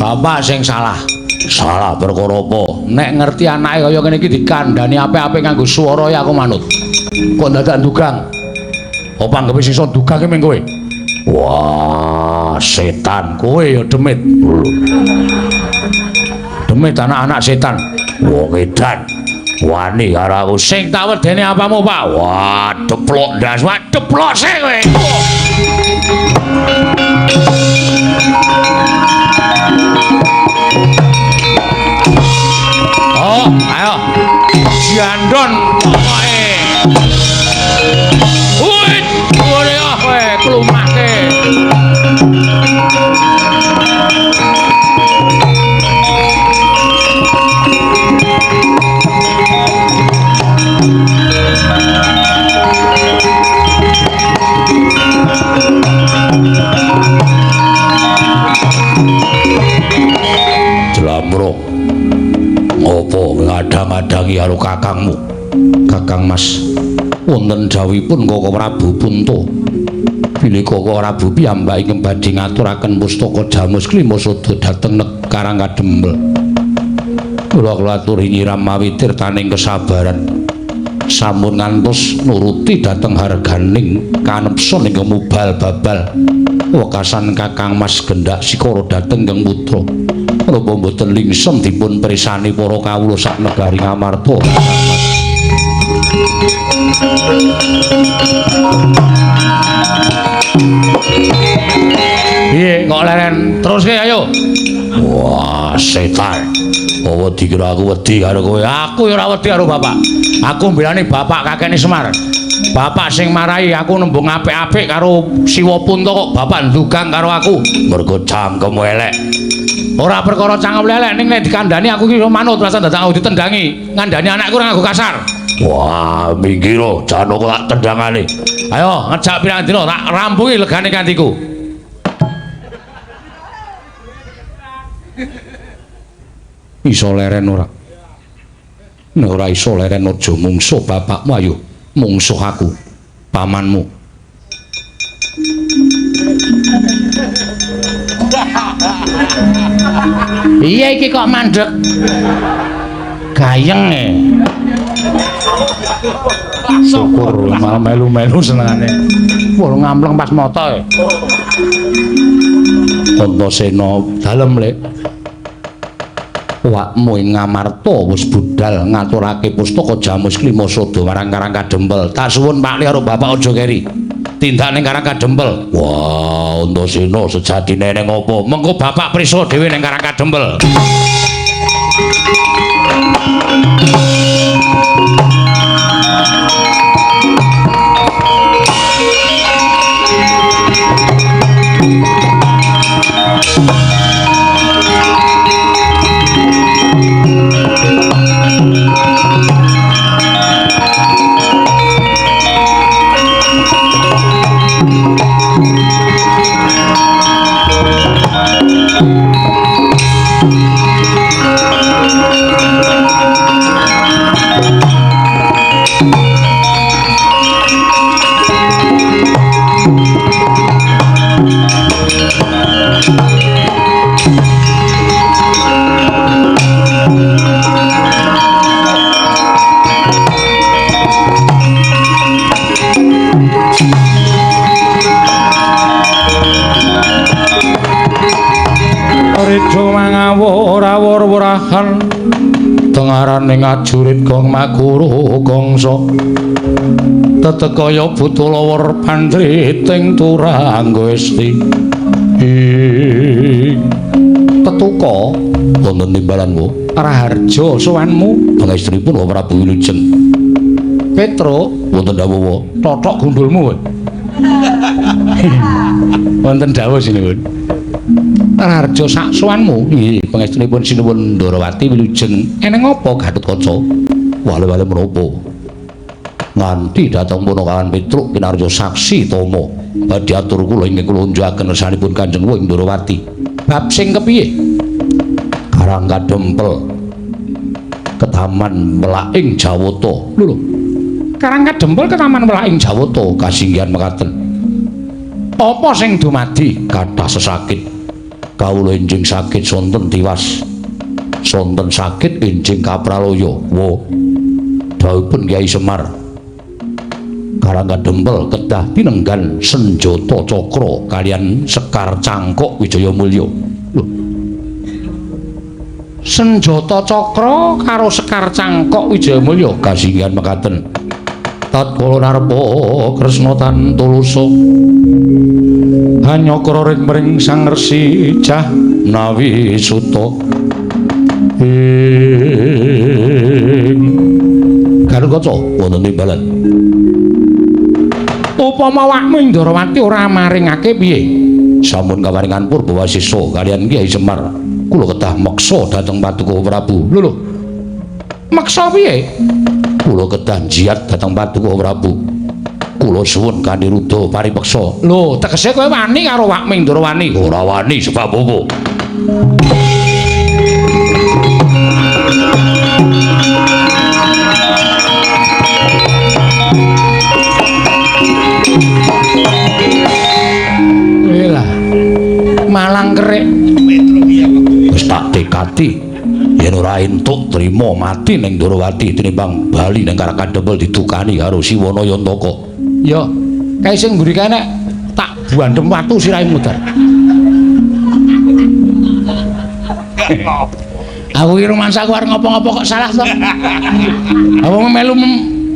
Bapak sing salah. Salah perkara apa? Nek ngerti anake kaya ngene iki dikandhani apik-apik nganggo swara ya aku manut. Kok dadak ndugang? Apa anggepe sisa ndugang ki ming kowe? Wah, setan kowe ya demit. Demit anak-anak setan. Wong edan. Wani karo aku. Sing tak wedeni apamu, Pak? Wah, deplok ndas. Wah, deplok sik kowe. Oh, ayo. Jandon pokoke. Wih, ore ah kowe klumake. Jlamro. Ngopo ngadang-adangi karo kakangmu? Kakang Mas, wonten dawuhipun Koko Prabu Punta. Bilih Koko Prabu piyambak ingkang badhe ngaturaken pustaka Jamus Klima Sada dhateng Karang Kadempel. Kula aturi nyiram mawi tirtaning kesabaran. Sampun ngantos nuruti dhateng harganing kanepson ingkang mubal babal. Wekasan Kakang Mas gendak sikara dhateng ingkang putra. Napa mboten lingsem dipun prisani para kawula sak negari Ngamarta? Piye kok leren teruske ayo. Wah, setan. Apa dikira aku wedi karo kowe? Aku ya ora wedi karo bapak. Aku mbelani bapak kakene Semar. Bapak sing marahi aku nembung apik-apik karo Siwa Punta kok bapak ndugang karo aku. Mergo cangkemmu elek. Ora perkara cangkem elek ning nek dikandhani aku iki iso manut rasa dadak aku ditendangi. Ngandhani anakku ora nganggo kasar. Wah, minggir janoko tak tendangane. Ayo ngejak pirang dina tak rampungi legane kantiku. Iso leren ora? Nek ora iso leren aja mungsuh bapakmu, ayo mungsuh aku, pamanmu. Iya iki kok mandek gayeng e. Syukur malah melu-melu senengane. Wah ngampleng pas moto e. Antasena dalem lek. Awakmu ing Ngamarta wis budal ngaturake pustaka Jamus Klima Sada marang Karang Kadempel. Tak suwun Pak Li karo bapak aja keri. Tindak ning Karang Kadempel. Wah, Antasena sejatine ning apa? Mengko bapak prisa dhewe ning Karang Kadempel. Rejo mangawur awur wurahan Tengaraning ajurit gong makuru gongso tetekaya butulawar pandriting turanggo esti ing tetuka wonten timbalanmu Raharja sowanmu pangestripun Prabu Wilujeng Petro wonten dawuh totok gundulmu wonten dawuh sinuwun Raharja sak sowanmu nggih pangestunipun sinuwun Ndorowati Wilujeng eneng apa Gatotkaca wale-wale menapa nganti dhateng punakawan Petruk kinarya saksi tama badhe atur kula ingkang kula unjukaken ngersanipun Kanjeng Ing Ndorowati bab sing kepiye Karang Kadempel ketaman melaing Jawata lho Karang Kadempel ketaman melaing Jawata kasinggihan mekaten apa sing dumadi kathah sesakit kawula enjing sakit sonten tiwas sonten sakit enjing kapralaya wa dawuhipun Kyai Semar Karang Kadempel kedah tinenggan senjata cakra kalian sekar cangkok Wijaya Mulya lho senjata cakra karo sekar cangkok Wijaya Mulya kasinggihan mekaten tatkala narpa Kresna tan tulusa hanyakra ring mring Sang Resi Jahnawi Suta ing Gatotkaca wonten timbalan upama awakmu Ndorowati ora maringake piye sampun kaparingan purba wasisa kalian Kyai Semar kula kedah meksa dhateng Paduka Prabu lho lho meksa piye kula kedah jiat dhateng Paduka Prabu kula suwun kanthi rudha paripeksa lho tegese kowe wani karo awakmu Ndorowani ora wani sebab apa Lah malang kerik wis tak tekati yen ora entuk trima mati ning Ndorowati tinimbang bali ning Karang Kadempel didukani karo Siwana Yantaka ya kae sing mburi kae nek tak buandhem watu sirahe mudhar aku iki rumangsaku arep ngopo-ngopo kok salah to aku melu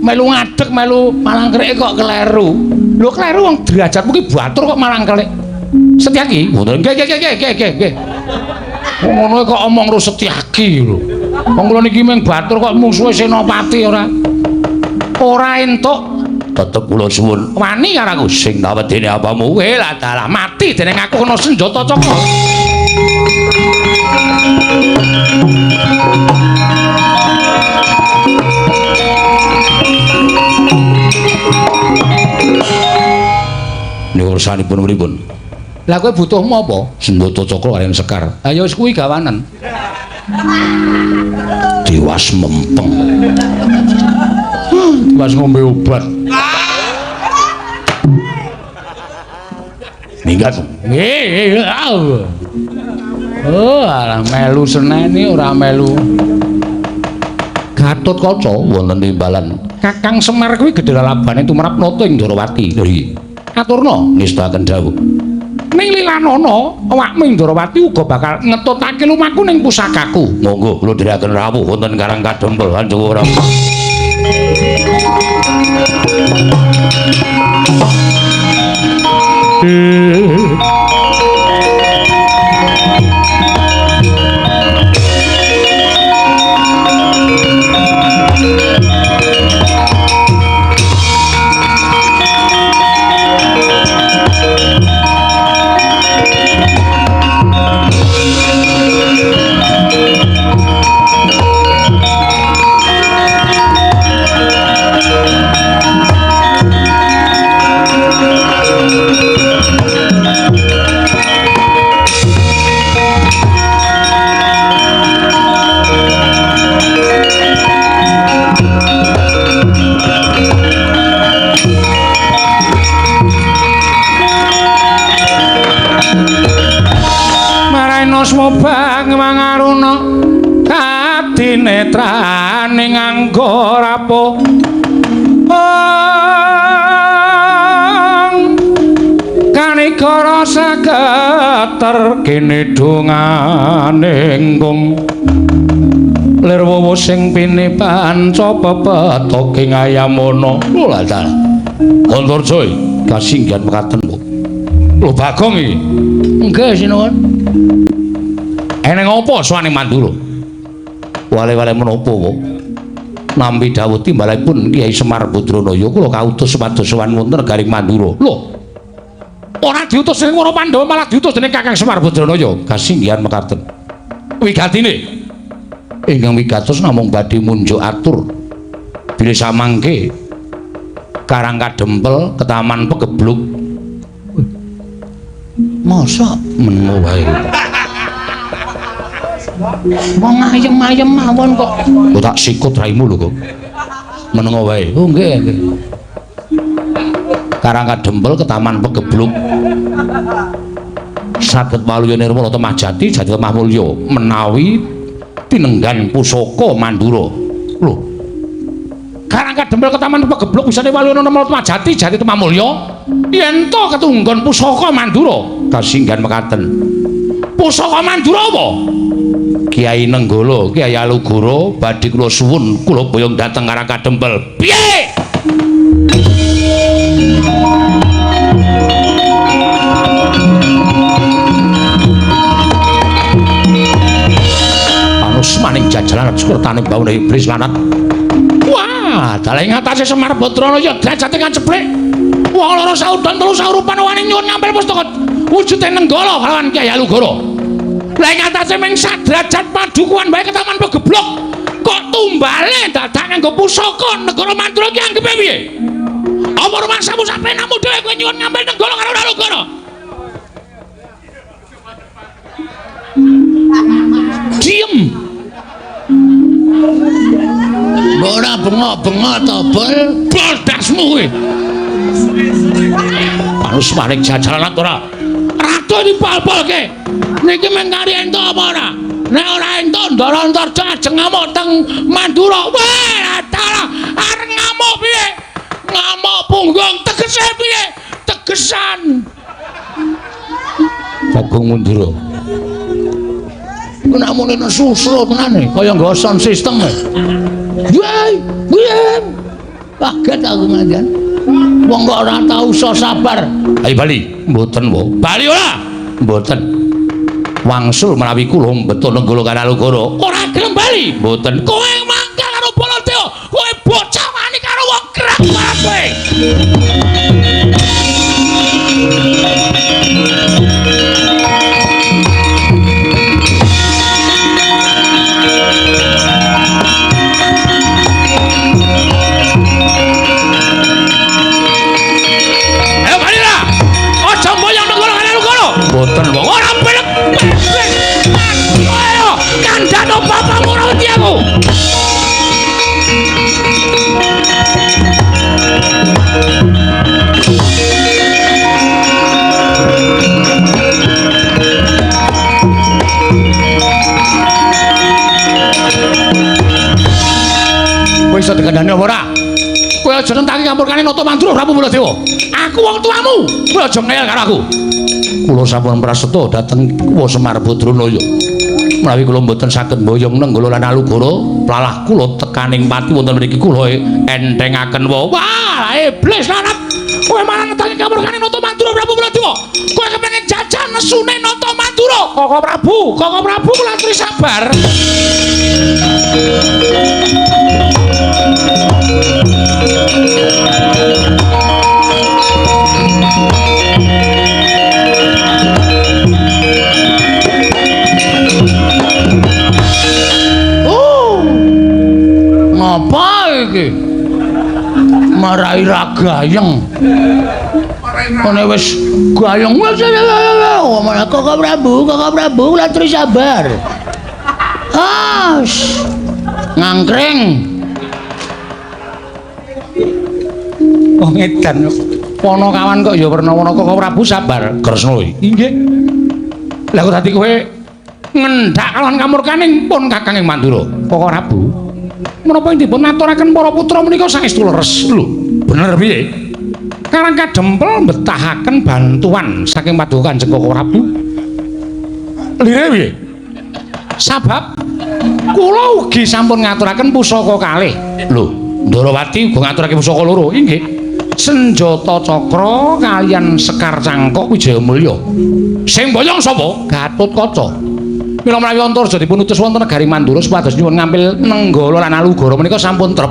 melu ngadeg melu malang kerik kok kleru lho kleru wong derajatmu ki batur kok malang kerik Setyaki ngoten nggih nggih nggih nggih nggih wong ngono kok omong ro Setyaki lho wong kula niki mung batur kok mungsuhe Senopati ora ora entuk tetep kula suwun wani karo aku sing tak wedene apamu kowe lah dalah mati dening aku kena senjata cakra niku urusanipun pripun lah kowe butuhmu apa senjata cakra kaliyan sekar ayo wis kuwi gawanen tiwas mempeng tiwas ngombe obat minggat nggih oh alah melu seneni ora melu Gatotkaca wonten timbalan Kakang Semar kuwi gedhe lalabane tumrap nata ing Ndorowati nggih aturna ngestakaken dawuh ning lilanana awakmu ing Ndorowati uga bakal ngetutake lumaku ning pusakaku monggo kula dherekaken rawuh wonten Karang Kadempel Kanjeng Prabu Mobang mangaruna kadinetrane nganggo rapo kanigara saketer kene dongane nggung Lir wowo sing pini panca pepetoke ngayamana. Lho lah ta. Antarja kasinggihan mekaten, Bu. Lho Bagong iki. Nggih, sinuwun. Eneng apa sowane Mandura? Wale-wale menapa, Bu? Nampi dawuh timbalanipun Kyai Semar Badranaya kula kautus supados sowan wonten negaring Mandura. Lho. Ora diutus dening para Pandhawa malah diutus dening Kakang Semar Badranaya. Kasinggihan mekaten. Wigatine ingkang wigatos namung badhe munjuk atur bilih samangke Karang Kadempel ketaman pegebluk. Mosok menengo wae. Wong ayem-ayem mawon kok. Kok tak sikut raimu lho kok. Menengo wae. Oh nggih, nggih. Karang Kadempel ketaman pegebluk. Saged waluya nirmala temah jati jati temah mulya menawi tinenggan pusaka Mandura. Lho. Karang Kadempel ketaman pegebluk wisane waluya nirmala temah jati jati temah mulya yen to ketunggon pusaka Mandura. Kasinggihan mekaten. Pusaka Mandura apa? Kyai Nenggala, Kyai Alugoro badhe kula suwun kula boyong dhateng Karang Kadempel. Piye? Panus maning jajalan sekertane baune iblis lanat. Wah, dalah ing atase Semar Badranaya derajate kaceplik. Wong loro saudon telu saurupan wani nyuwun ngampil pustaka wujude Nenggala kalawan Kyai Alugoro. Lah ing atase ming sadrajat padukuhan wae ketaman pegeblok. Kok tumbale dadak nganggo pusaka negara Mandura ki anggepe piye? Apa rumangsamu sapenamu dhewe kowe nyuwun ngampil Nenggala karo Alugoro? Diem. Mbok ora bengok-bengok to, Bol? Bol dasmu kowe. Panus maring jajalan ora? Ratu dipol-polke. Niki mung kari entuk apa ora? Nek ora entuk Ndara Antarja ajeng ngamuk teng Mandura. Wah, dalah arep ngamuk piye? Ngamuk punggung tegese piye? Tegesan. Bagong mundur. Iku nek muni susro tenan kaya nggo sound system. Wah, wah. Kaget aku nganjan. Wong kok ora tau iso sabar. Ayo bali. Mboten, Wo. Bali ora? Mboten. Wangsul menawi kula mbeto Nenggala karo Alugoro. Ora gelem bali. Mboten. Kowe mangkal karo Baladewa. Kowe bocah wani karo wong kerak kowe. Ayo bali lah. Aja mboyong Nenggala karo Alugoro. Mboten, wong ora belek. Ayo, kandhano bapakmu ora wedi aku. Kowe iso dikandhani apa ora? Kowe aja nentang kamurkane Nata Mandura Prabu Baladewa. Aku wong tuamu. Kowe aja ngeyel karo aku. Kula sampun praseta dhateng Wa Semar Badranaya. Menawi kula mboten saged mboyong Nenggala lan Alugoro, plalah kula tekaning pati wonten mriki kula enthengaken wa. Wah, iblis lanat. Kowe malah nentang kamurkane Nata Mandura Prabu Baladewa. Kowe kepengin jajan nesune Nata Mandura. Koko Prabu, Koko Prabu kula aturi sabar. Oh. Ngapa iki? Marai ra gayeng. Kene wis gayeng wis omong Koko Prabu, Koko Prabu kula aturi sabar. Ah, ngangkring. Wong edan Ponokawan kok ya werna-werna Koko Prabu sabar. Kresna inggih. Lah kok dadi kowe ngendhak kalawan kamurkaning pun Kakang ing Mandura. Koko Prabu, menapa ing dipun aturaken para putra menika saestu leres? Lho, bener piye? Karang Kadempel mbetahaken bantuan saking Paduka Kanjeng Koko Prabu. Lire piye? Sabab Kula ugi sampun ngaturaken pusaka kalih. Lho, Ndarawati uga ngaturake pusaka loro. Inggih. Senjata cakra kaliyan Sekar Cangkok Wijayamulya. Sing boyong sapa? Gatotkaca. Mila menawi Antarja dipun utus wonten negari Mandura supados nyuwun ngampil Nenggala lan Alugara menika sampun trep.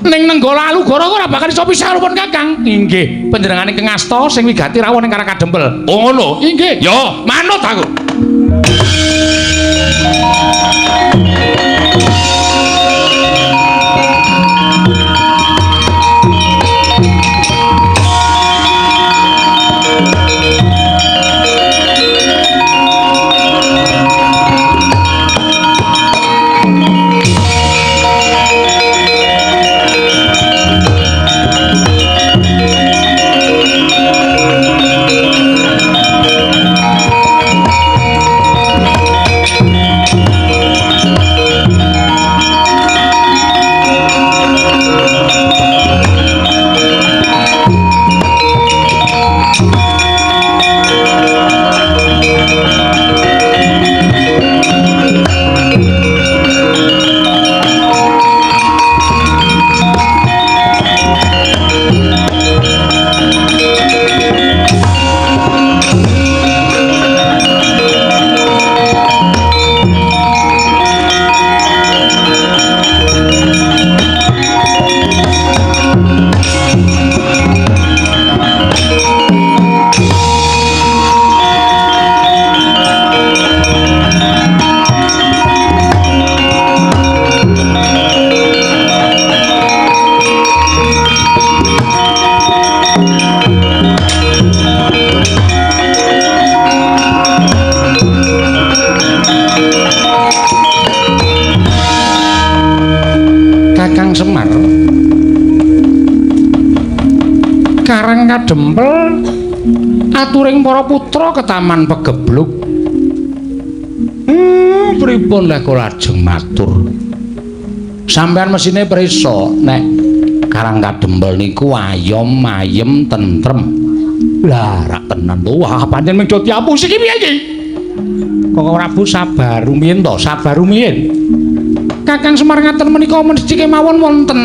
Ning Nenggala Alugara ora bakal iso pisah karo pun Kakang. Inggih, panjenengane ingkang asta sing wigati rawuh ning Karang Kadempel. Oh ngono. Inggih. Ya, manut aku. Kakang Semar Karang Kadempel aturing para putra ke Taman Pegebluk. Pripun lek kula lajeng matur? Sampeyan mesine prisa nek Karang Kadempel niku ayom ayem tentrem. Lah rak tenan to. Wah, pancen mung diapusi iki piye iki? Koko Prabu sabar rumiyin to, sabar rumiyin. Kakang Semar ngaten menika mesti kemawon wonten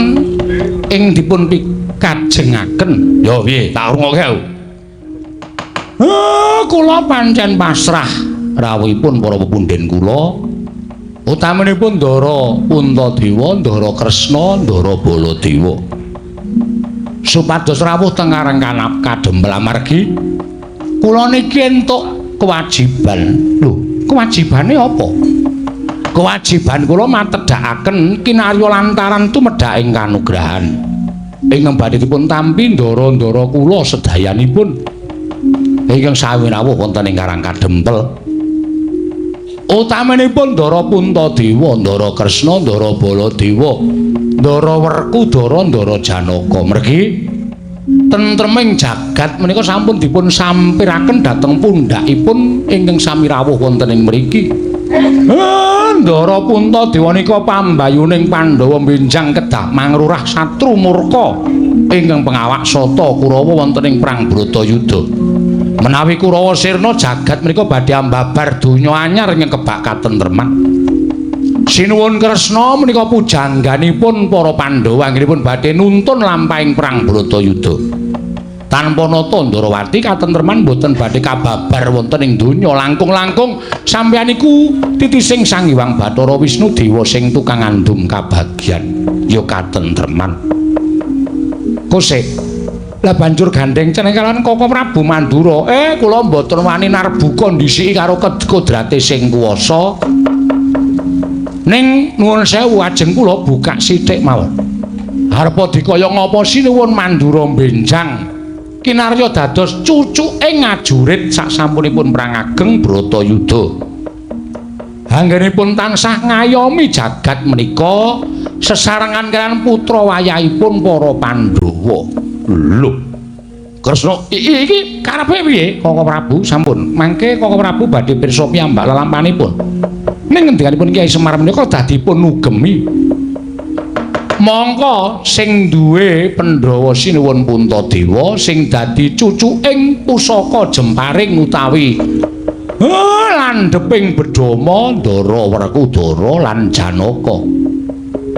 ing dipun pikajengaken. Ya piye, tak rungokke aku. Kula pancen pasrah rawuhipun para pepundhen kula. Utaminipun Ndara Puntadewa, Ndara Kresna, Ndara Baladewa. Supados rawuh teng Karang Kadempel amargi kula niki entuk kewajiban. Lho, kewajibane apa? Kewajiban kula matedhakaken kinarya lantaran tumedhak ing kanugrahan. Ingkang badhe dipun tampi ndara-ndara kula sedayanipun ingkang sami rawuh wonten ing Karang Kadempel. Utaminipun Ndara Puntadewa, Ndara Kresna, Ndara Baladewa, Ndara Werkudara, Ndara Janaka. Mergi tentreming jagat menika sampun dipun sampiraken dhateng pundhakipun ingkang sami rawuh wonten ing mriki. Ndara Puntadewa nika pambayuning Pandhawa benjang kedah mangrurah satru murka ingkang pengawak sata Kurawa wonten ing perang Bratayuda. Menawi Kurawa sirna jagat menika badhe ambabar donya anyar ingkang kebak katentreman. Sinuwun Kresna menika pujangganipun para Pandhawa anggenipun badhe nuntun lampahing perang Bratayuda. Tanpa nata Ndarawati katentreman boten badhe kababar wonten ing donya. Langkung-langkung sampeyan iku titising Sang Hyang Bathara Wisnu dewa sing tukang ngandum kabagyan ya katentreman. Kosek lah banjur gandeng ceneng kalawan Koko Prabu Mandura. Kula mboten wani narbuka ndhisiki karo kodrate sing kuwasa. Ning nuwun sewu ajeng kula bukak sithik mawon. Arepa dikaya ngapa sinuwun Mandura benjang kinarya dados cucuke ngajurit sasampunipun perang ageng Bratayuda. Anggenipun tansah ngayomi jagat menika sesarengan kaliyan putra wayahipun para Pandhawa. Lho, Kresna iki karepe piye? Koko Prabu sampun. Mangke Koko Prabu badhe pirsa piyambak lelampanipun. Ning ngendikanipun Kyai Semar menika dadipun ugemi. Mongko sing duwe Pandhawa sinuwun Puntadewa sing dadi cucuking pusaka jemparing utawi Landheping bedama Ndara Werkudara lan Janaka.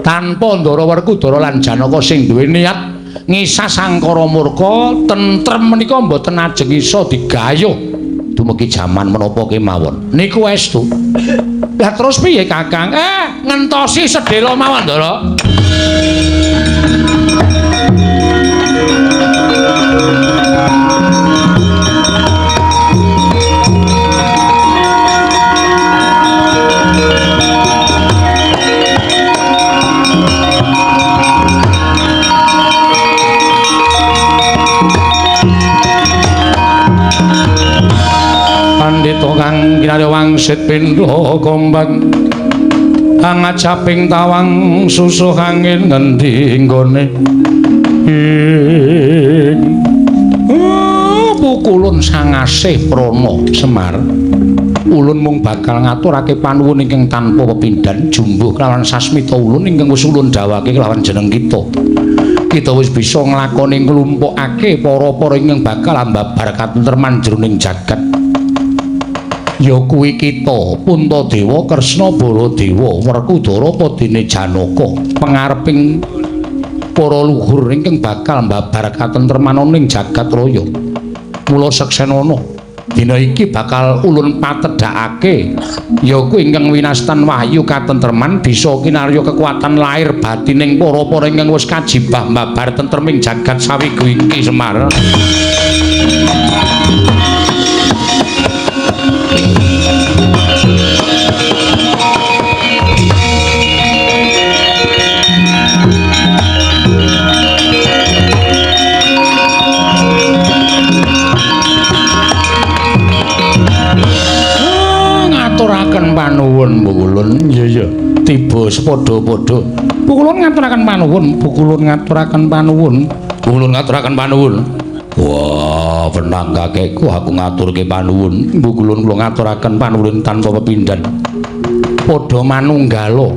Tanpa Ndara Werkudara lan Janaka sing duwe niat ngisas angkara murka tentrem menika mboten ajeng iso digayuh dumugi jaman menapa kemawon. Niku estu. Lah terus piye Kakang? Ngentosi sedhela mawon Ndara. Pandhita kang kinarya wangsit pindha gombang angajaping tawang susuh angin ngendi nggone ing pukulun sangasih prana Semar. Ulun mung bakal ngaturake panuwun ingkang tanpa pepindhan jumbuh kelawan sasmita ulun ingkang wis ulun dawake kelawan jeneng kita. Kita wis bisa nglakoni nglumpukake para-para ingkang bakal ambabar katentreman jroning jagat. Ya kuwi kita Puntadewa, Kresna, Baladewa, Werkudara padene Janaka, pangareping para luhur ingkang bakal mbabar katentreman ning jagat raya. Mula seksenana dina iki bakal ulun patedhakake ya kuwi ingkang winastan wahyu katentreman bisa kinarya kekuatan lahir batining para-para ingkang wis kajibah mbabar tentreming jagat sawigu iki Semar. Ngaturaken panuwun Pukulun. Iya iya, tiba sepadha-padha. Pukulun ngaturaken panuwun, Pukulun ngaturaken panuwun, Pukulun ngaturaken panuwun. Wah, wenang kakekku aku ngaturke panuwun. Pukulun kula ngaturaken panuwun tanpa pepindhan. Padha manunggala.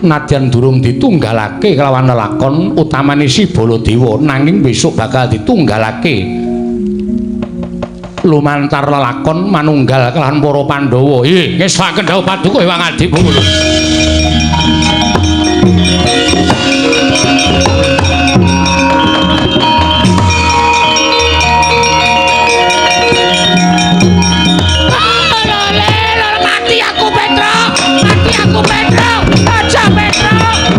Nadyan durung ditunggalake kelawan lelakon utamane si Baladewa, nanging besok bakal ditunggalake lumantar lelakon manunggal kelawan para Pandhawa. Nggih, ngesaken dawuh paduka Hyang Adi Pukulun. Mati aku Petro, mati aku Petro, aja Petro,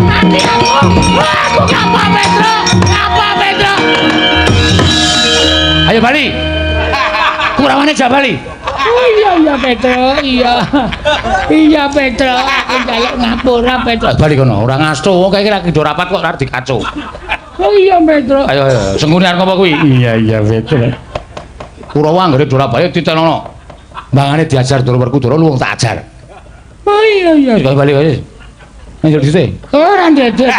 mati aku. Aku ngapa Petro, ngapa Petro? Ayo bali. Kurawane jak bali. Oh iya iya Petro, iya. Iya Petro, aku njaluk ngapura Petro. Bali kono, ora ngasto wong kae lagi do rapat kok ora dikaco. Oh iya Petro. Ayo ayo, senggune arep apa kuwi? Iya iya Petro. Kurawa anggere do rapat titenono. Mangane diajar Ndara Werkudara luwung tak ajar. Oh iya iya. Bali bali. Nang dhisik. Ora ndedek.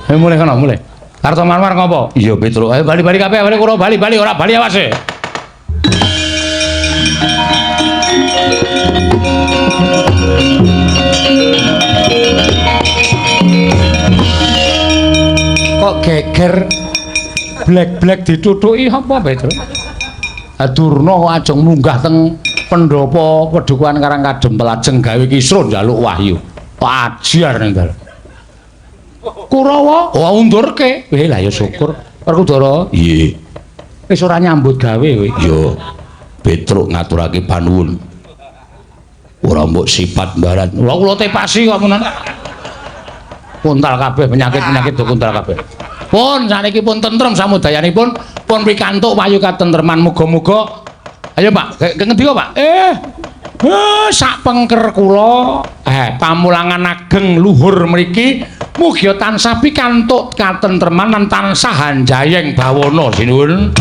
Ayo mulai kono, mulai. Kartomarmar ngopo? Iya Petro. Ayo bali-bali kabeh, bali kura bali-bali ora bali awas e. Kok geger blek-blek ditutuki apa Petro? Durna kok ajeng munggah teng pendhapa Padukuhan Karang Kadempel ajeng gawe kisruh njaluk wahyu. Kok ajar ning dalem. Kurawa, oh undurke. Weh lah ya syukur. Werkudara, nggih. Wis ora nyambut gawe kowe. Iya. Petruk ngaturake panuwun. Ora mbok sipat mbarat. Lha kula tepasi kok menan. Kuntal kabeh penyakit-penyakit do kuntal kabeh. Pun saniki pun tentrem samudayanipun, pun pikantuk wahyu katentreman muga-muga. Ayo Pak, ngendi kok Pak? Sak pengker kula, pamulangan ageng luhur mriki mugi tansah pikantuk katentreman lan tansah hanjayeng bawana sinuwun.